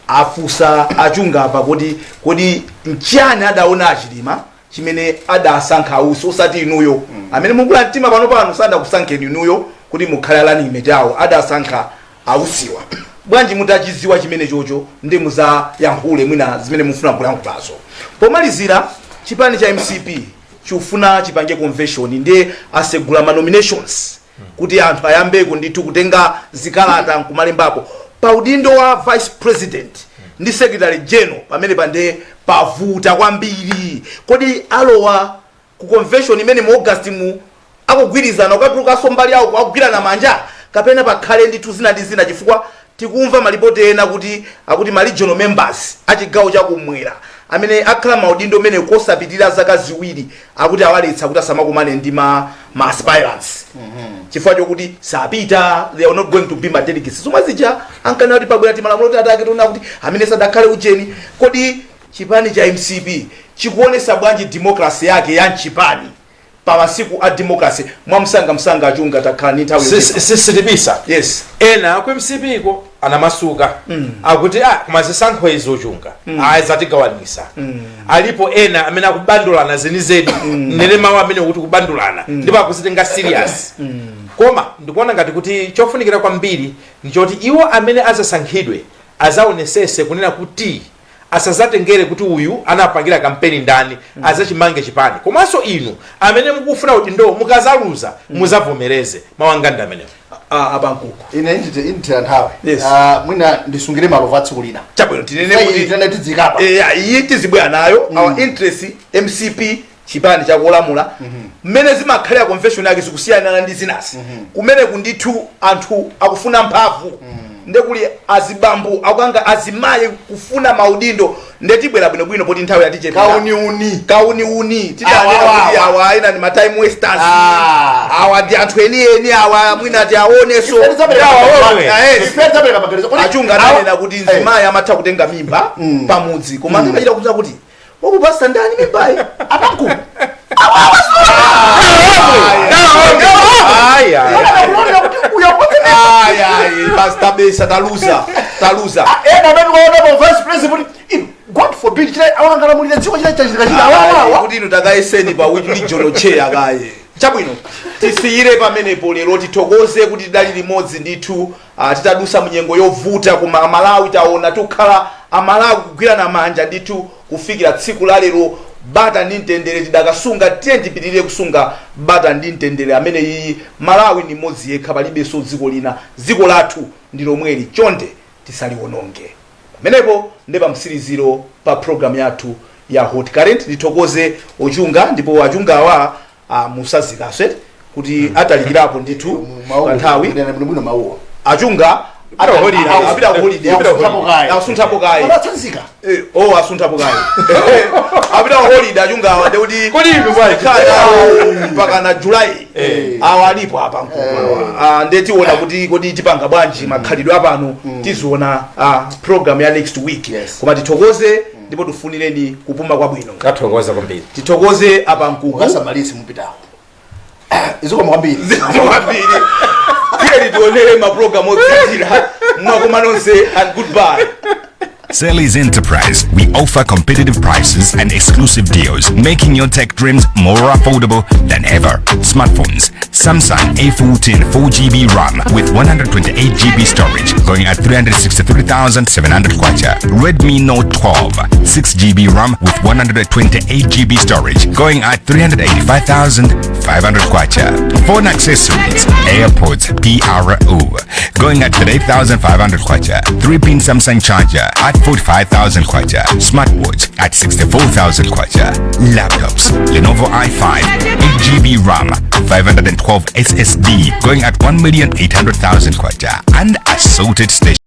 Afusa achunga apa kuti kodi nchani adaona Achilima chimene adasankha Ausi, osati inuyo amene mukula mtima pano pano? Sadakusankheni inuyo kuti mukhale running mate awo, adasankha Ausiwa. Bwanji mutachiziwa chimene chocho ndi muzayankhule mwina zimene mufuna kuyankhulazo? Pomalizira, chipani cha MCP chikufuna chipange convention, ndiye asegula ma nominations kuti anthu ayambeko ndithu kutenga zikalata nkumalembapo pa udindo wa vice president ndi secretary general. Pamene pande pavuta kwambiri. Kodi alowa ku convention imene mu August mu akugwirizana, ukatulukanso mbali yawo akugwirana manja, kapena pakhale ndithu zina ndi zina? Chifukwa tikumva malipoti ena kuti akuti ma regional members achigawo chakumwera amene akhala maudindo amene kosapitirira zaka 2, akuti awaletsa kuti asamakumane ndi ma aspirants chifukwa chokuti sapita, they are not going to be ma delegates. Zomwe zija ankana kuti pabwera timalamulo kuti atake tiona kuti amene sadakhale ucheni. Kodi chipani cha MCP chikuonesa bwanji democracy yake ya mchipani pa masiku a democracy? Mwamsangamsanga, Achunga, takhala ndi nthawi yochepa. Sisitibisa. Ena ku MCP ko anamasuka, akuti koma zisankho izo, Chunga, ayi, zatigawanisa. Alipo ena amene akubandulana zenizeni, nene mawu amene kuti kubandulana, ndipo akuzitenga serious. Koma ndikuona ngati kuti chofunikira kwambiri ndichoti iwo amene azasankhidwe azaonesese kunena kuti asazatengere kuti uyu anapangira kampeni ndani, azachimange chipani. Komanso inu amene mukufuna udindo, mukazaluza muzavomereze. Mawu anga ndi amenewo. Abankuku. Ine indithera nthawi. Yes. Mwina ndisungire malovu a tsiku lina. Chabwino, tinene kuti tene tidzikapa. Iyi tizibwera nayo. Our interest, MCP chipani chakulamula, mmene zimakhalira convention yake zikusiyana ndi zinazi. Kumene kundithu anthu akufuna mphamvu, ndekuli azibambo akanga azimayi kufuna maudindo. Ndetibwera bwinobwino poti nthawi yatichepera. Kauniuni. Kauniuni tidanena Awa, kuti awa. awa aina ni ma time wasters. Ah. Awa ndi anthu enieni awa, mwina ati aoneso. Ife tidzapereka Awa, Ah, yes. Ife tidzapereka maganizo. Achunga ananena kuti mzimayi amatha kutenga mimba pamudzi, koma akachita kuza kuti wakupasa ndani mimbayi? Apanku. Aya. Anakulonera kuti uyapotse. Ayi, basi, tabesa, taluza, taluza. Ena amene kuona pa vice president kuti inu, God forbid, chile awangalamulira dziko, chile chachitika chile awawawa. Kuti inu takayeseni pa regional chair kaye. Chabwino, tisiyire pamenepo lero. Tithokoze kuti tidali limodzi ndithu, titadusa munyengo yovuta, koma Amalawi taona tikukhala Amalawi kugwirana manja ndithu kufikira tsiku la lero. Bata ndi mtendere tidakasunga, tiye tipitirire kusunga bata ndi mtendere amene iyi. Malawi ni mmodzi yekha, palibenso dziko lina. Dziko lathu ndi lomweli, chonde tisaliwononge. Pamenepo ndi pamtsiriziro pa program yathu ya Hot Current. Ndithokoze Ochunga, ndipo Achungawa musazikaswe kuti atalikirapo ndithu pa nthawi. Bwinobwino mawuwa. Achunga holiday. apita ku holiday. Asunthapo kaye. Asunthapo kaye. Amatsanzika. Oh, asunthapo kaye, apita ku holiday Achungawa, ndekuti Kodi inu bwanji? Mpaka na July awa alipo apa mkulu. Ndetiona kuti kodi tipanga bwanji makhalidwe apano, tiziona program ya next week. Koma tithokoze ndipo tifunireni kupuma kwabwino. Tathokoza kwambiri. Tithokoze apa Mkuku. Ukasamalisi mupitawo, izikoma kwambiri. Zikomo kwambiri. Tiye tionere mapulogalamu otsatira. Mwakoma nonse and goodbye. Sally's Enterprise. We offer competitive prices and exclusive deals, making your tech dreams more affordable than ever. Smartphones: Samsung A14 4 GB RAM with 128 GB storage going at 363,700 kwacha. Redmi Note 12 6 GB RAM with 128 GB storage going at 385,500 kwacha. Phone accessories: AirPods PRO going at 38,500 kwacha. 3-pin Samsung charger at 45,000 kwacha. Smartwatch at 64,000 kwacha. Laptops: Lenovo i5 8 GB RAM 512 SSD going at 1,800,000 kwacha and assorted station.